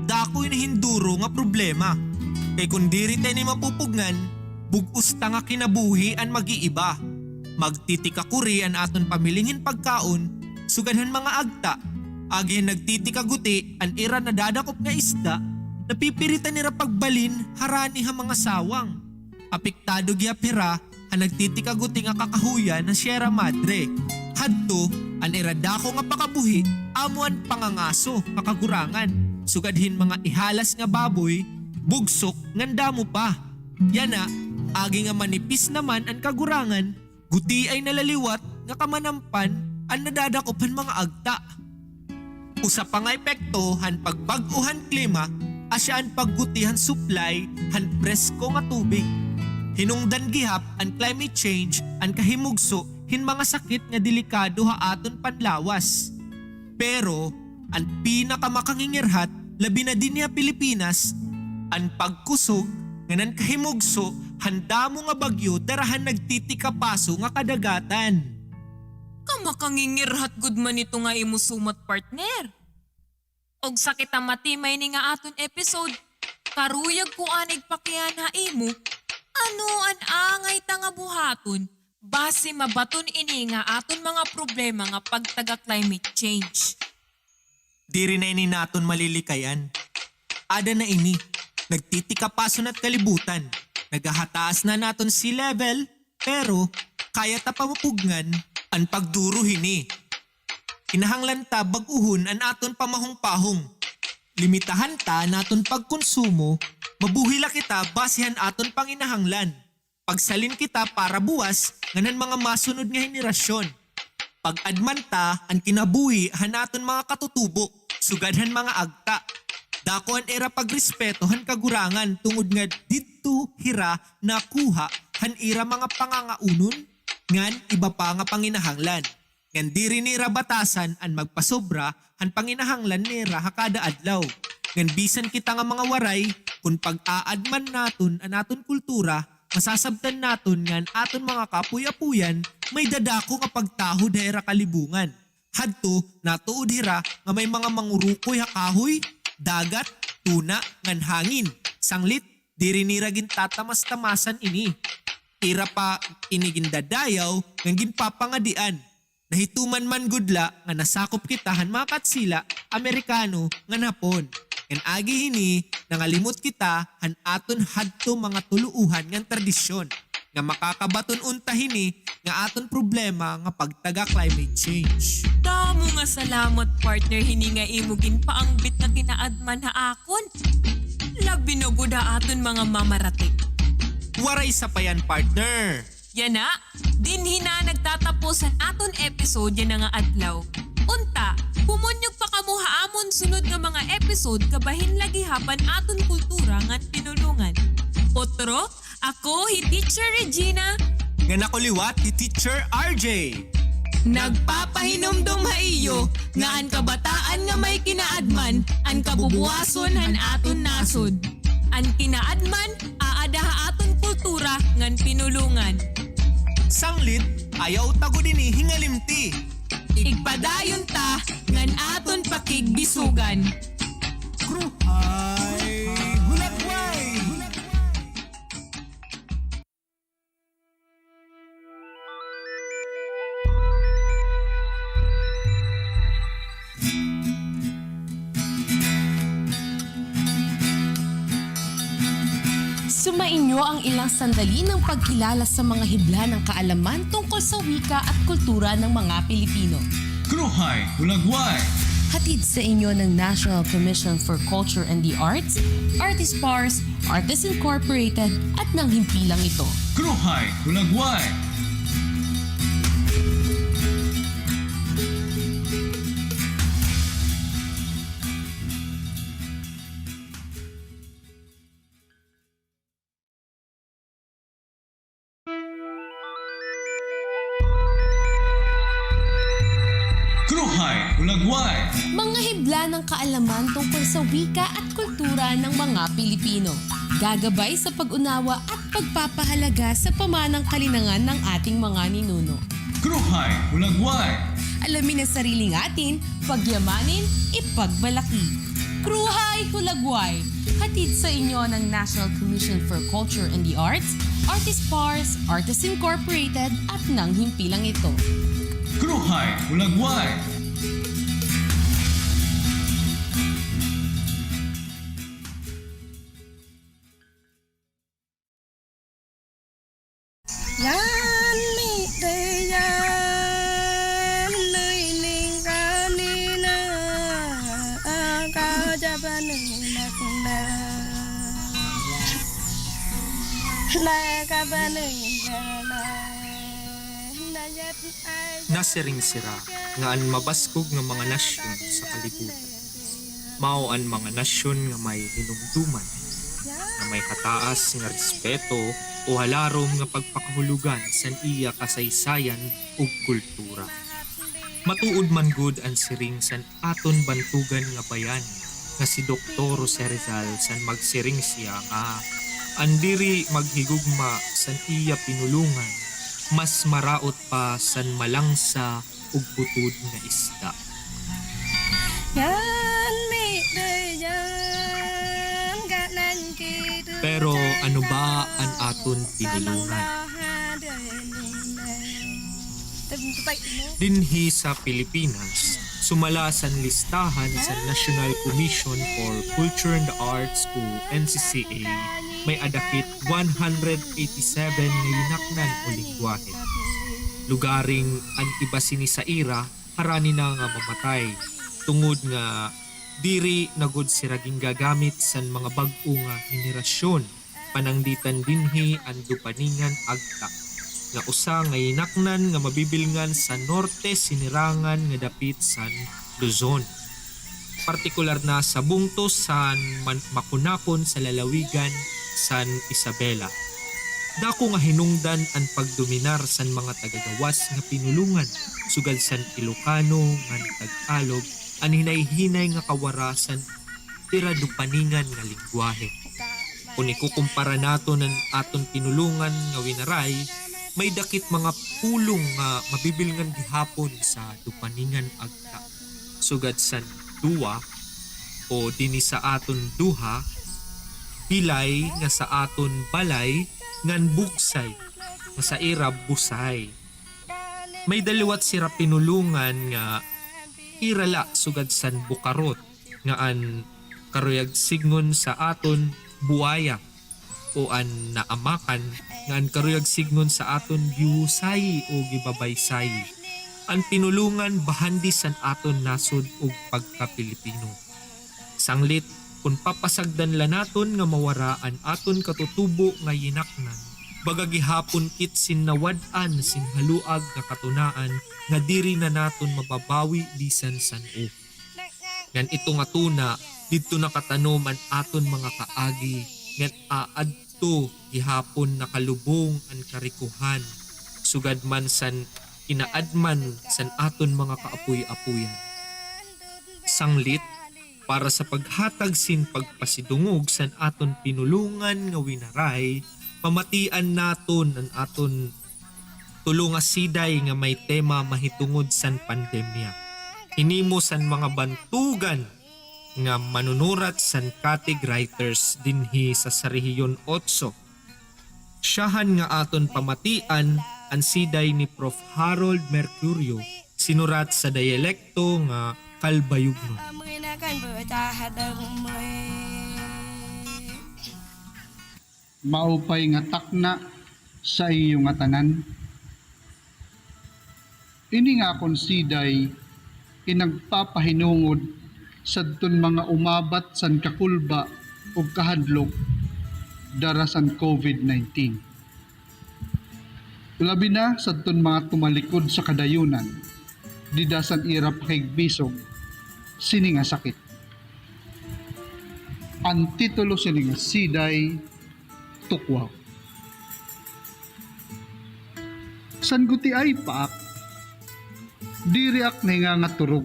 dako ini hin duro nga problema. Kay kon diri ta ini mapupugngan, bug-os ta nga kinabuhi an mag-iiba. Magtitikakuri an aton pamiling hin pagkaon sugad han mga agta. Agi han nagtitikaguti, an ira nadadakop nga isda, napipiritan nira pagbalin harani ha mga sawang. Apektado gihap hira han nagtitikaguti nga kakahuyan ha Sierra Madre. Hadto, an ira dako nga pakabuhi amo an pangangaso ha kagurangan, sugad hin mga ihalas nga baboy, bugsok, ngan damo pa. Yana, agi nga manipis naman an kagurangan, gutiay na la liwat nga kamanampan an nadadakop han mga agta. Usa pa nga epekto han pagbag-o han klima asya an pagguti han supply han presko nga tubig. Hinungdan gihap an climate change an kahimugso hin mga sakit nga delikado ha aton panlawas. Pero an pinakamakangingirhat, labi na dinhi ha Pilipinas, an pagkusog ngan an kahimugso han damo nga bagyo dara han nagtitikapaso nga kadagatan. Kamakangingirhat gud man ito nga imo sumat, partner. Ugsa kita matimay ini nga aton episode, karuyag ko anay pakiana ha imo, ano an angay ta nga buhaton basi mabaton ini nga aton mga problema nga pagtaga climate change. Diri na ini naton malilikayan. Ada na ini, nagtitikapaso na it kalibutan. Nagahataas na an aton sea level, pero kaya ta pa mapugngan an pagduro hini. Kinahanglan ta bag-ohon an aton pamahongpahong. Limitahan ta an aton pagkonsumo, mabuhi la kita basi han aton panginahanglan. Pagsalin kita para buwas ngan han mga masunod nga henerasyon. Pag-adman ta an kinabuhi han aton mga katutubo, sugad han mga agta. Dako an ira pagrespeto han kagurangan tungod nga didto hira nakuha han ira mga pangangaunon ngan iba pa nga panginahanglan. Ngan diri nira batasan an magpasobra han panginahanglan nira ha kada adlaw. Ngan bisan kita nga mga Waray, kon pag-aadman naton an aton kultura, masasabtan naton nga an aton mga kaapoy-apoyan may dadako nga pagtahod ha ira kalibungan. Hadto, natuod hira nga may mga mangurukoy ha kahoy, dagat, tuna, ngan hangin. Sanglit, diri nira gintatamas-tamasan ini. Ira pa ini gindadayaw ngan ginpapangadian. Nahituman man gud la nga nasakop kita han mga Katsila, Amerikano, ngan Hapon. Ngan agi hini, nangalimot kita han aton hadto mga tuluohan ngan tradisyon nga makakabaton unta hini nga aton problema nga pagtaga climate change. Damo nga salamat, partner, hini nga imo ginpaangbit nga kinaadman ha akon. Labi na gud ha aton mga mamaratik. Waray sapayan, partner. Yana, dinhi na nagtatapos an aton episode yana nga adlaw. Unta, pumonyog pa kamo ha amon sunod nga mga episode kabahin la gihap an aton kultura ngan pinulongan. Otro, ako hi Teacher Regina. Ngan ako liwat hi Teacher R J. Nagpapahinumdom ha iyo nga an kabataan nga may kinaadman an kabubuwason han aton nasod. An kinaadman aada ha aton kultura ngan pinulongan. Sanglit, ayaw ta gud ini hingalimti. Igpadayon ta ngan aton pakigbisogan. Kruhay Hulagway! Sumainyo ang ilang sandali ng pagkilala sa mga hibla ng kaalaman tungkol sa wika at kultura ng mga Pilipino. Kruhay Hulagway! Hatid sa inyo ng National Commission for Culture and the Arts, Artist Pars, Artists Incorporated, at ng himpilang ito. Kruhay Hulagway! Kruhay Hulagway! Mga hibla ng kaalaman tungkol sa wika at kultura ng mga Pilipino. Gagabay sa pag-unawa at pagpapahalaga sa pamanang kalinangan ng ating mga ninuno. Kruhay Hulagway! Alamin ang sariling atin, pagyamanin, ipagmalaki. Kruhay Hulagway! Hatid sa inyo ng National Commission for Culture and the Arts, Artist Pars, Artists Incorporated, at nang himpilang ito. Kruhay, Hulagway! Nasiring sira nga an mabaskog nga mga nasyon sa kalibutan mao an mga nasyon nga may hinumduman, nga may kataas nga respeto o halarom nga pagpakahulogan san iya kasaysayan ug kultura. Matuod man gud an siring san aton bantogan nga bayani nga si Doktor Jose Rizal san magsiring siya nga an diri maghigugma san iya pinulongan mas maraot pa san malangsa ug butod nga isda. Pero ano ba an aton pinulongan? Dinhi sa Pilipinas, sumala san listahan sa National Commission for Culture and the Arts o N C C A, may-ada kit one hundred eighty-seven nga yinaknan o lengguwahe. Lugaring an iba sini sa ira, harani na nga mamatay, tungod nga diri na gud sira gingagamit san mga bag-o nga henerasyon. Pananglitan dinhi an Dupaningan Agta, nga usa nga yinaknan nga mabibilngan sa norte sinirangan nga dapit san Luzon, partikular na sa bungto san Man-, Maconacon sa lalawigan san Isabela. Dako nga hinungdan an pagdominar san mga taga-gawas nga pinulongan, sugad san Ilocano ngan Tagalog, an hinay-hinay nga kawara san ira Dupaningan nga lengguwahe. Kon ikukumpara naton an aton pinulongan nga Winaray, may-ada kit mga pulong nga mabibilngan gihapon sa Dupaningan Agta, sugad san duwa o dinhi sa aton duha, bilay nga sa aton balay, ngan bugsay nga sa ira busay. May-ada liwat sira pinulongan nga ira la sugad san bukarot, nga an karuyag sidngon sa aton buwaya, o an naamakan, nga an karuyag sidngon sa aton gihusayi o gibabaysayi. An pinulongan bahandi san aton nasod ug pagka-Pilipino. Sanglit, kon papasagdan la naton nga mawara an aton katutubo nga yinaknan, baga gihapon kit sin nawad-an sin haluag nga katunaan nga diri na naton mababawi bisan san-o. Ngan ito nga tuna, didto nakatanom an aton mga kaagi, ngan aadto gihapon nakalubong an karikohan, sugad man san kinaadman san aton mga kaapoy-apoyan. Sanglit, para sa paghatag sin pagpasidungog san aton pinulongan nga Winaray, pamatian naton an aton tulo nga siday nga may tema mahitungod san pandemya. Hinimo san mga bantogan nga manunurat san Katig Writers dinhi sa, sa Rehiyon Otso. Syahan nga aton pamatian an siday ni Prof Harold Mercurio, sinurat sa diyalekto nga Calbayognon. Maupay nga takna sa iyo ngatanan. Ini nga akon siday, in nagpapahinungod sadton mga umabat san kakulba ug kahadlok dara san COVID nineteen. Labi na sadton mga tumalikod sa kadayonan, dida san ira pakigbisog sini nga sakit. An titulo sini nga siday, Tukwaw. San gutiay pa ak, diri ak nahingangaturog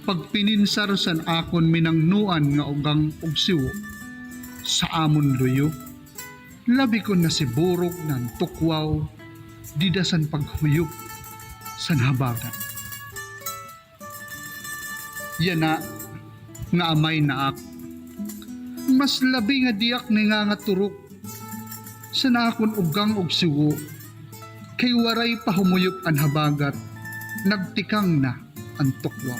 pagpininsar san akon minangnoan nga ugang ug siwo sa amon luyo. Labi kon nasiburog na an tukwaw dida san paghuyop san habagat. Yana nga amay na ak, mas labi nga di ak nahingangaturog San akon ugang ug siwo, kay waray pa humuyop an habagat, nagtikang na an tukwaw.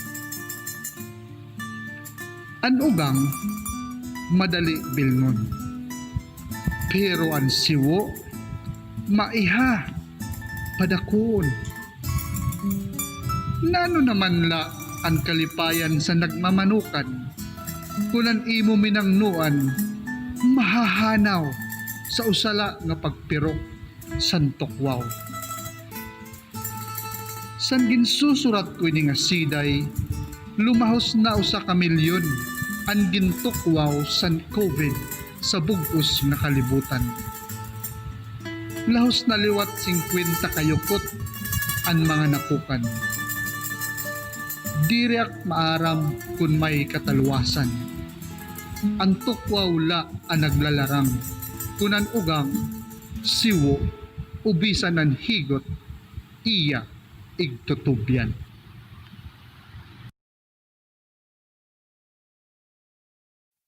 An ugang, madali bilngon. Pero an siwo, maiha, padakuon. Nano naman la an kalipayan sa nagmamanukan, kun an imo minangnoan mahahanaw sa usa la nga pagpirok san tukwaw? San ginsusurat ko ini nga siday, lumahos na usa ka milyon an gintukwaw san COVID sa bug-os nga kalibutan. Lahos na liwat singkwenta ka yukot an mga napukan. Diri ak maaram kun may kataluwasan. An tukwaw la an naglalarang, kun an ugang, siwo, o bisan an higot, iya igtutubyan.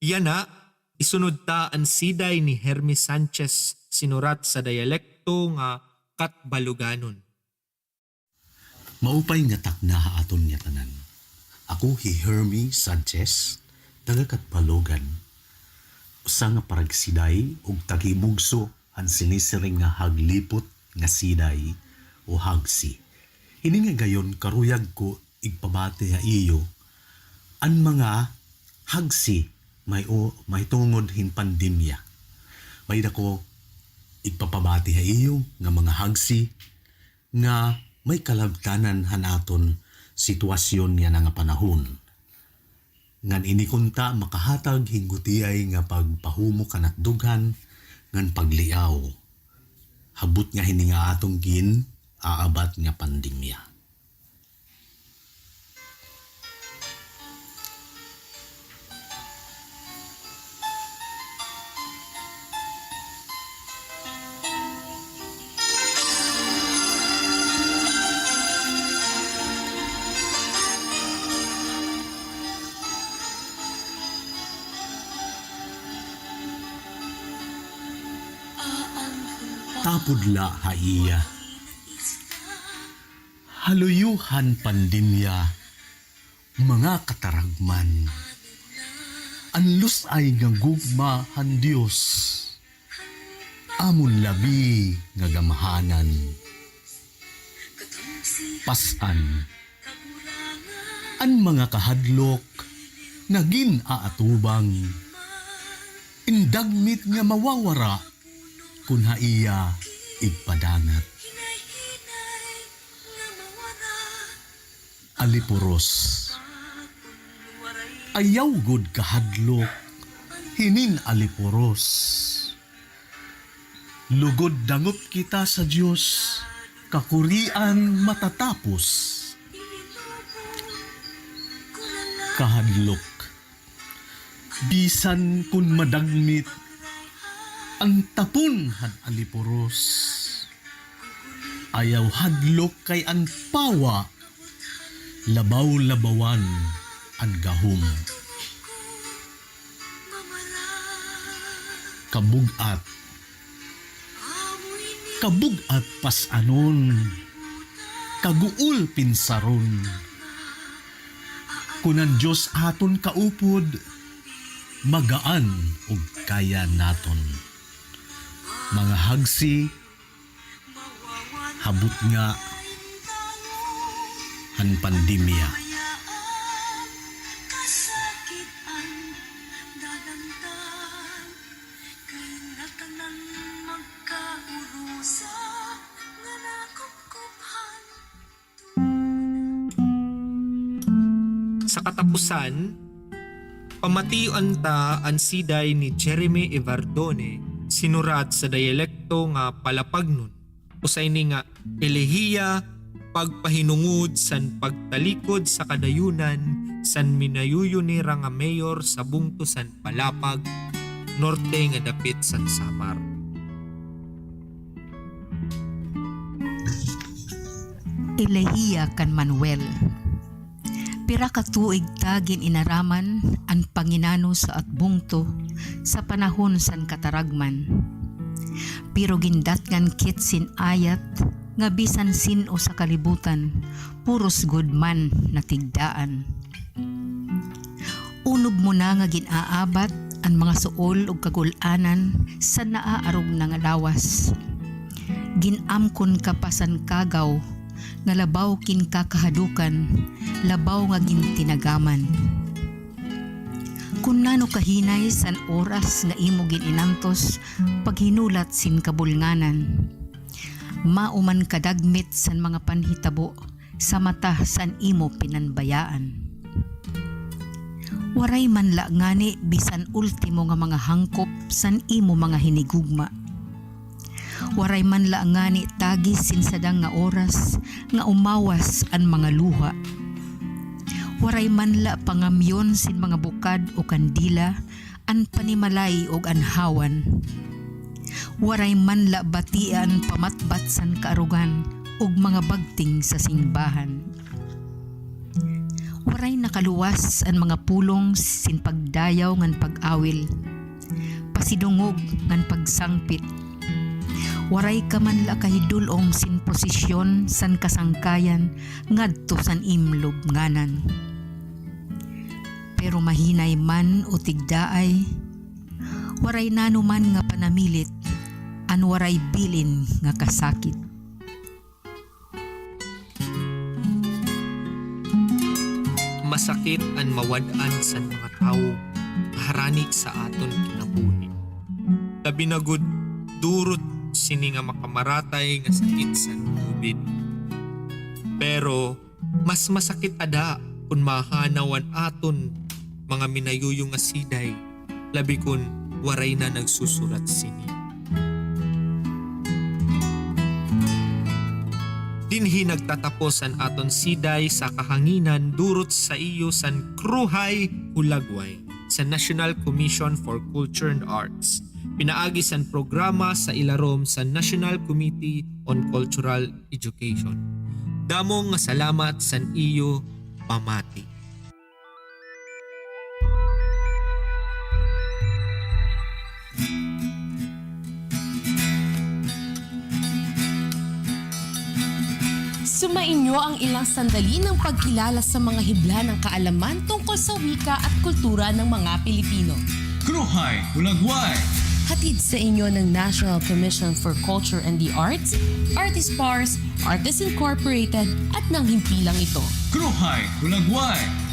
Yana, isunod ta an siday ni Hermie Sanchez, sinurat sa diyalekto nga Catbaloganon. Maupay nga takna ha aton ngatanan. Ako hi Hermie Sanchez, taga Catbalogan, usa nga paragsiday ug taghimugso han sinisiring nga haglipot nga siday o hagsi. Ini nga gayon karuyag ko igpabati ha iyo an mga hagsi may o, mahitungod hin pandemya. May-ada ko igpapabati ha iyo nga mga hagsi nga may kalabtanan han aton sitwasyon yana nga panahon. Ngan ini kunta makahatag hin gutiay nga pagpahumok han dughan ngan pagliaw ha butnga hini nga aton gin-aabat nga pandemya. Tapod la ha iya. Ha luyo han pandemya, mga kataragman, an lus-ay nga gugma han Dios, amon labi nga gamhanan. Pas-an, an mga kahadlok nga gin-aatubang, in dagmit nga mawawara kun ha iya igpadangat. Alipuros. Ayaw gud kahadlok hinin alipuros. Lugod dangot kita sa Dios, kakurian matatapos. Kahadlok. Bisan kun madagmit an tapon han alipuros, ayaw hadlok kay an pawa labaw-labawan an gahom. Kabug-at. Kabug-at pas-anon, kaguol pinsaron. Kun an Dios aton kaupod, magaan ug kaya naton. Mga hagsi, ha butnga han pandemya. Kay ngatanan magkaurusa nga nakupkuphan. Sa katapusan, pamation ta an siday ni Jeremy Evardone, sinurat sa diyalekto nga Palapagnon, usa ini nga elehiya, pagpahinungod san pagtalikod sa kadayunan san minayuyo nira nga mayor sa bungto san Palapag, norte nga dapit san Samar. Elehiya kan Manuel. Pira ka tuig ta gin-inaraman an panginano sa at bungto sa panahon san kataragman. Pero gindatngan kit sin ayat nga bisan sin-o sa kalibutan, puros gud man natigdaan. Unob mo na nga gin-aabat an mga suol ug kagul-anan san naaarog na nga lawas. Gin-amkon ka pa san kagaw nga labaw kin kakahadukan, labaw nga gintinagaman. Kon nano ka hinay san oras nga imo gin-inantos paghinulat sin kabulnganan, mao man kadagmit san mga panhitabo sa mata san imo pinanbayaan. Waray man la ngani bisan ultimo nga mga hangkop san imo mga hinigugma. Waray man la ngani tagis sin sadang nga oras nga umawas an mga luha. Waray man la pangamyon sin mga bukad o kandila an panimalay ug an hawan. Waray man la batia an pamatbat san kaarugan ug mga bagting sa singbahan. Waray nakaluwas an mga pulong sin pagdayaw ngan pag-awil, pasidungog ngan pagsangpit. Waray ka man la kahidul-ong sin prosesyon san kasangkayan ngadto san im lubnganan. Pero mahinay man o tigdaay, waray nano man nga panamilit an waray bilin nga kasakit. Masakit an mawad-an san mga tawo nga harani sa aton kinabuhi. Labi na gud durot sini nga makamaratay nga sakit san COVID. Pero mas masakit ada kon mahanaw an aton mga minayoyo nga siday, labi kon waray na nagsusurat sini. Dinhi nagtatapos an aton siday sa kahanginan durot sa iyo san Kruhay Hulagway sa National Commission for Culture and Arts, pinaagi san programa sa ilarom sa National Committee on Cultural Education. Damo nga salamat san iyo pamati. Sumainyo ang ilang sandali ng pagkilala sa mga hibla ng kaalaman tungkol sa wika at kultura ng mga Pilipino. Kruhay Hulagway! Hatid sa inyo ng National Commission for Culture and the Arts, Artist Pars, Artists Incorporated, at ng himpilang ito. Kruhay Hulagway!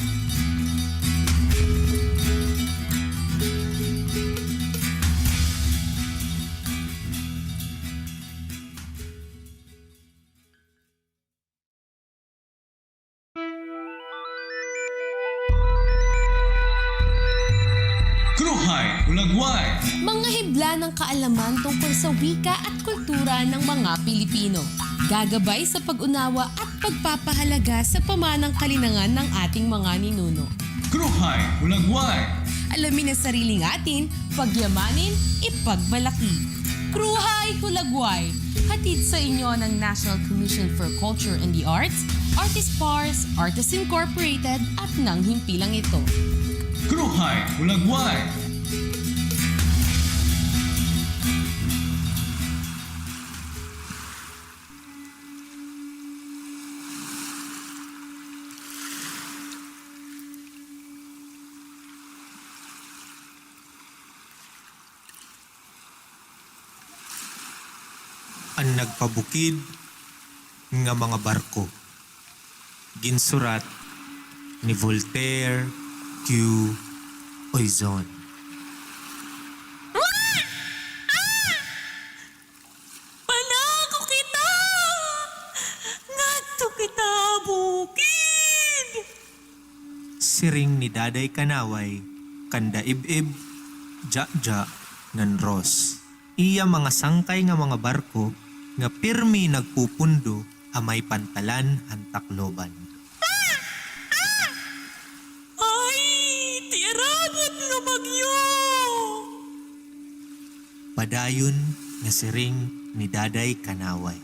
Kruhay Hulagway! Mga hibla ng kaalaman tungkol sa wika at kultura ng mga Pilipino. Gagabay sa pag-unawa at pagpapahalaga sa pamanang kalinangan ng ating mga ninuno. Kruhay Hulagway! Alamin ang sariling atin, pagyamanin, ipagmalaki. Kruhay Hulagway! Hatid sa inyo ng National Commission for Culture and the Arts, Artist Pars, Artists Incorporated, at ng himpilang ito. Kruhay Hulagway! An Nagpabukid nga Mga Barko. Ginsurat ni Voltaire Q. Oizon. Panako kita! Ngadto kita ha bukid! Siring ni Daday Kanaway kanda Ib-ib, Jakjak, ngan Ros. Iya mga sangkay nga mga barko nga pirmi nagpupundo ha may pantalan han Tacloban. Ay, tiarabot nga bagyo! Padayon nga siring ni Daday Kanaway.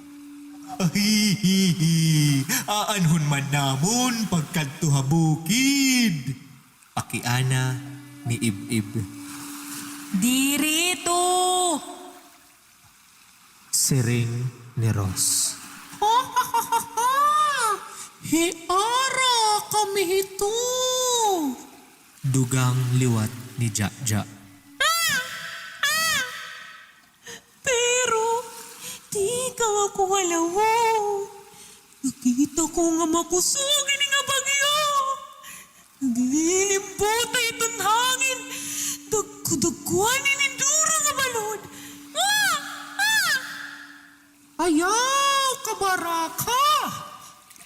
Ahihihi, aanhon man namon pagkadto ha bukid. Pakiana ni Ib-ib. Diri ito! Siring ni Ros. Hiara kami hito. Dugang liwat ni Jaja. Pero di ka ako halawaw. Nakita ko nga makusog ini nga bagyo. Naglilimbutay iton hangin. Dagko-dagkoan ini duro nga balod. Ah! Ah! Ayaw kabaraka!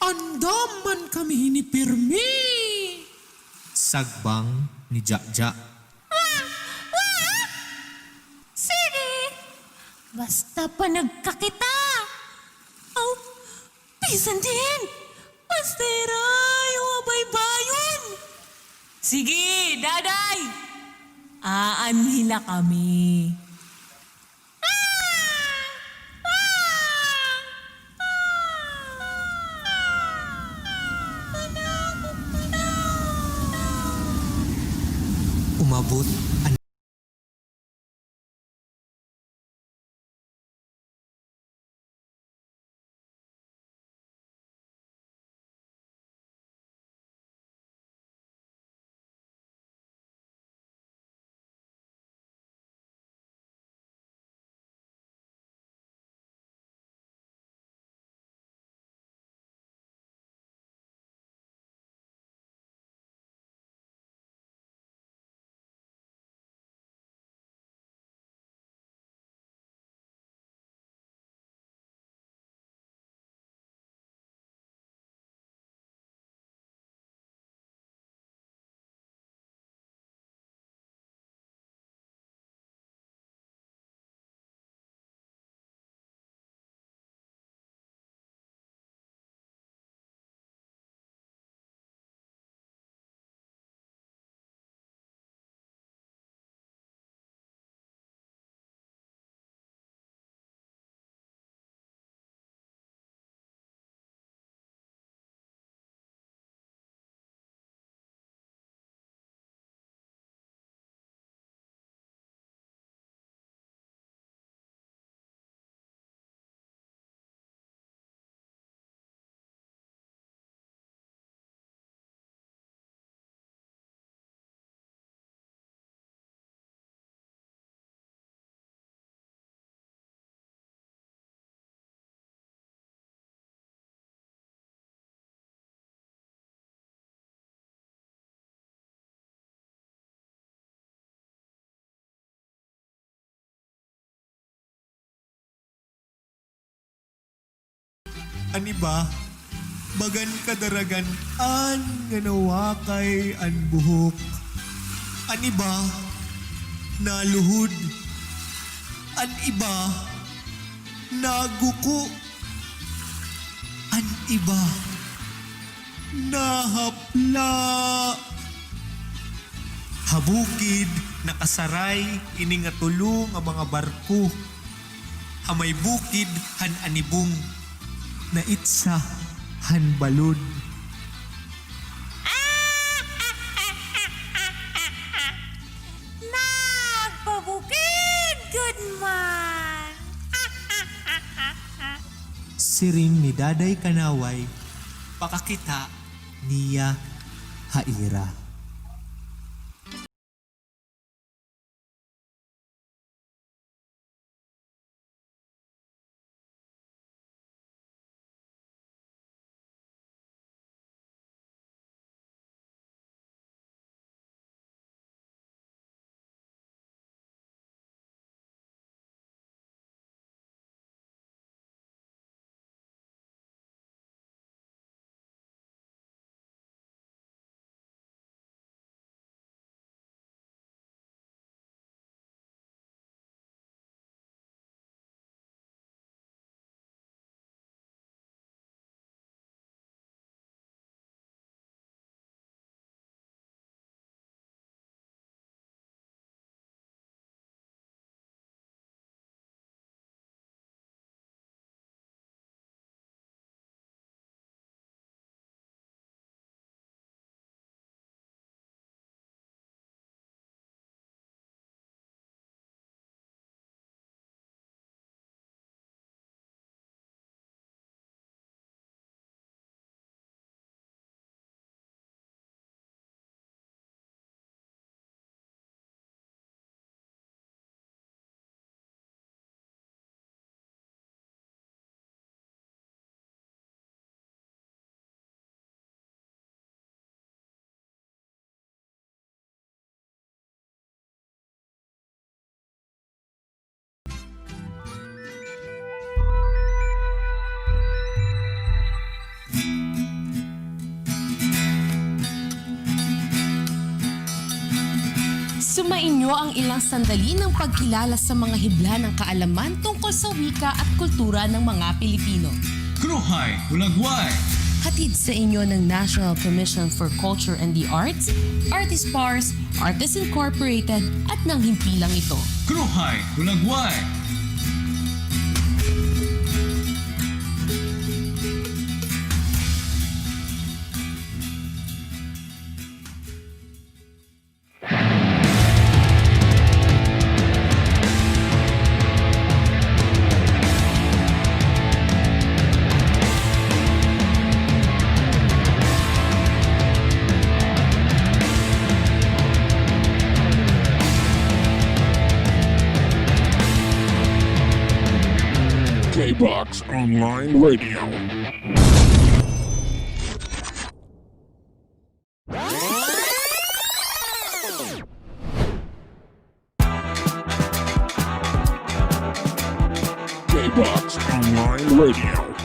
Andam man kami hini pirmi! Sagbang ni Jaja. Sige! Basta panagka kita! Aw, bisan diin! Basta hira ayaw ha baybayon! Sige, Daday! Aanhi la kami. Umabot an An iba, bagan kadaragan-an nga nawakay an buhok. An iba, naluhod. An iba, naguko. An iba, nahapla. Ha bukid, nakasaray ini nga tulo nga mga barko. Ha may bukid han Anibong, naitsa han balod. Nagpabukid gud man! Siring ni Daday Kanaway, pakakita niya ha ira. Sa inyo ang ilang sandali ng pagkilala sa mga hibla ng kaalaman tungkol sa wika at kultura ng mga Pilipino. Kruhay Hulagway! Hatid sa inyo ng National Commission for Culture and the Arts, Artist Pars, Artists Incorporated, at ng himpilang ito. Kruhay Hulagway! K-Box Online Radio. K-Box Online Radio.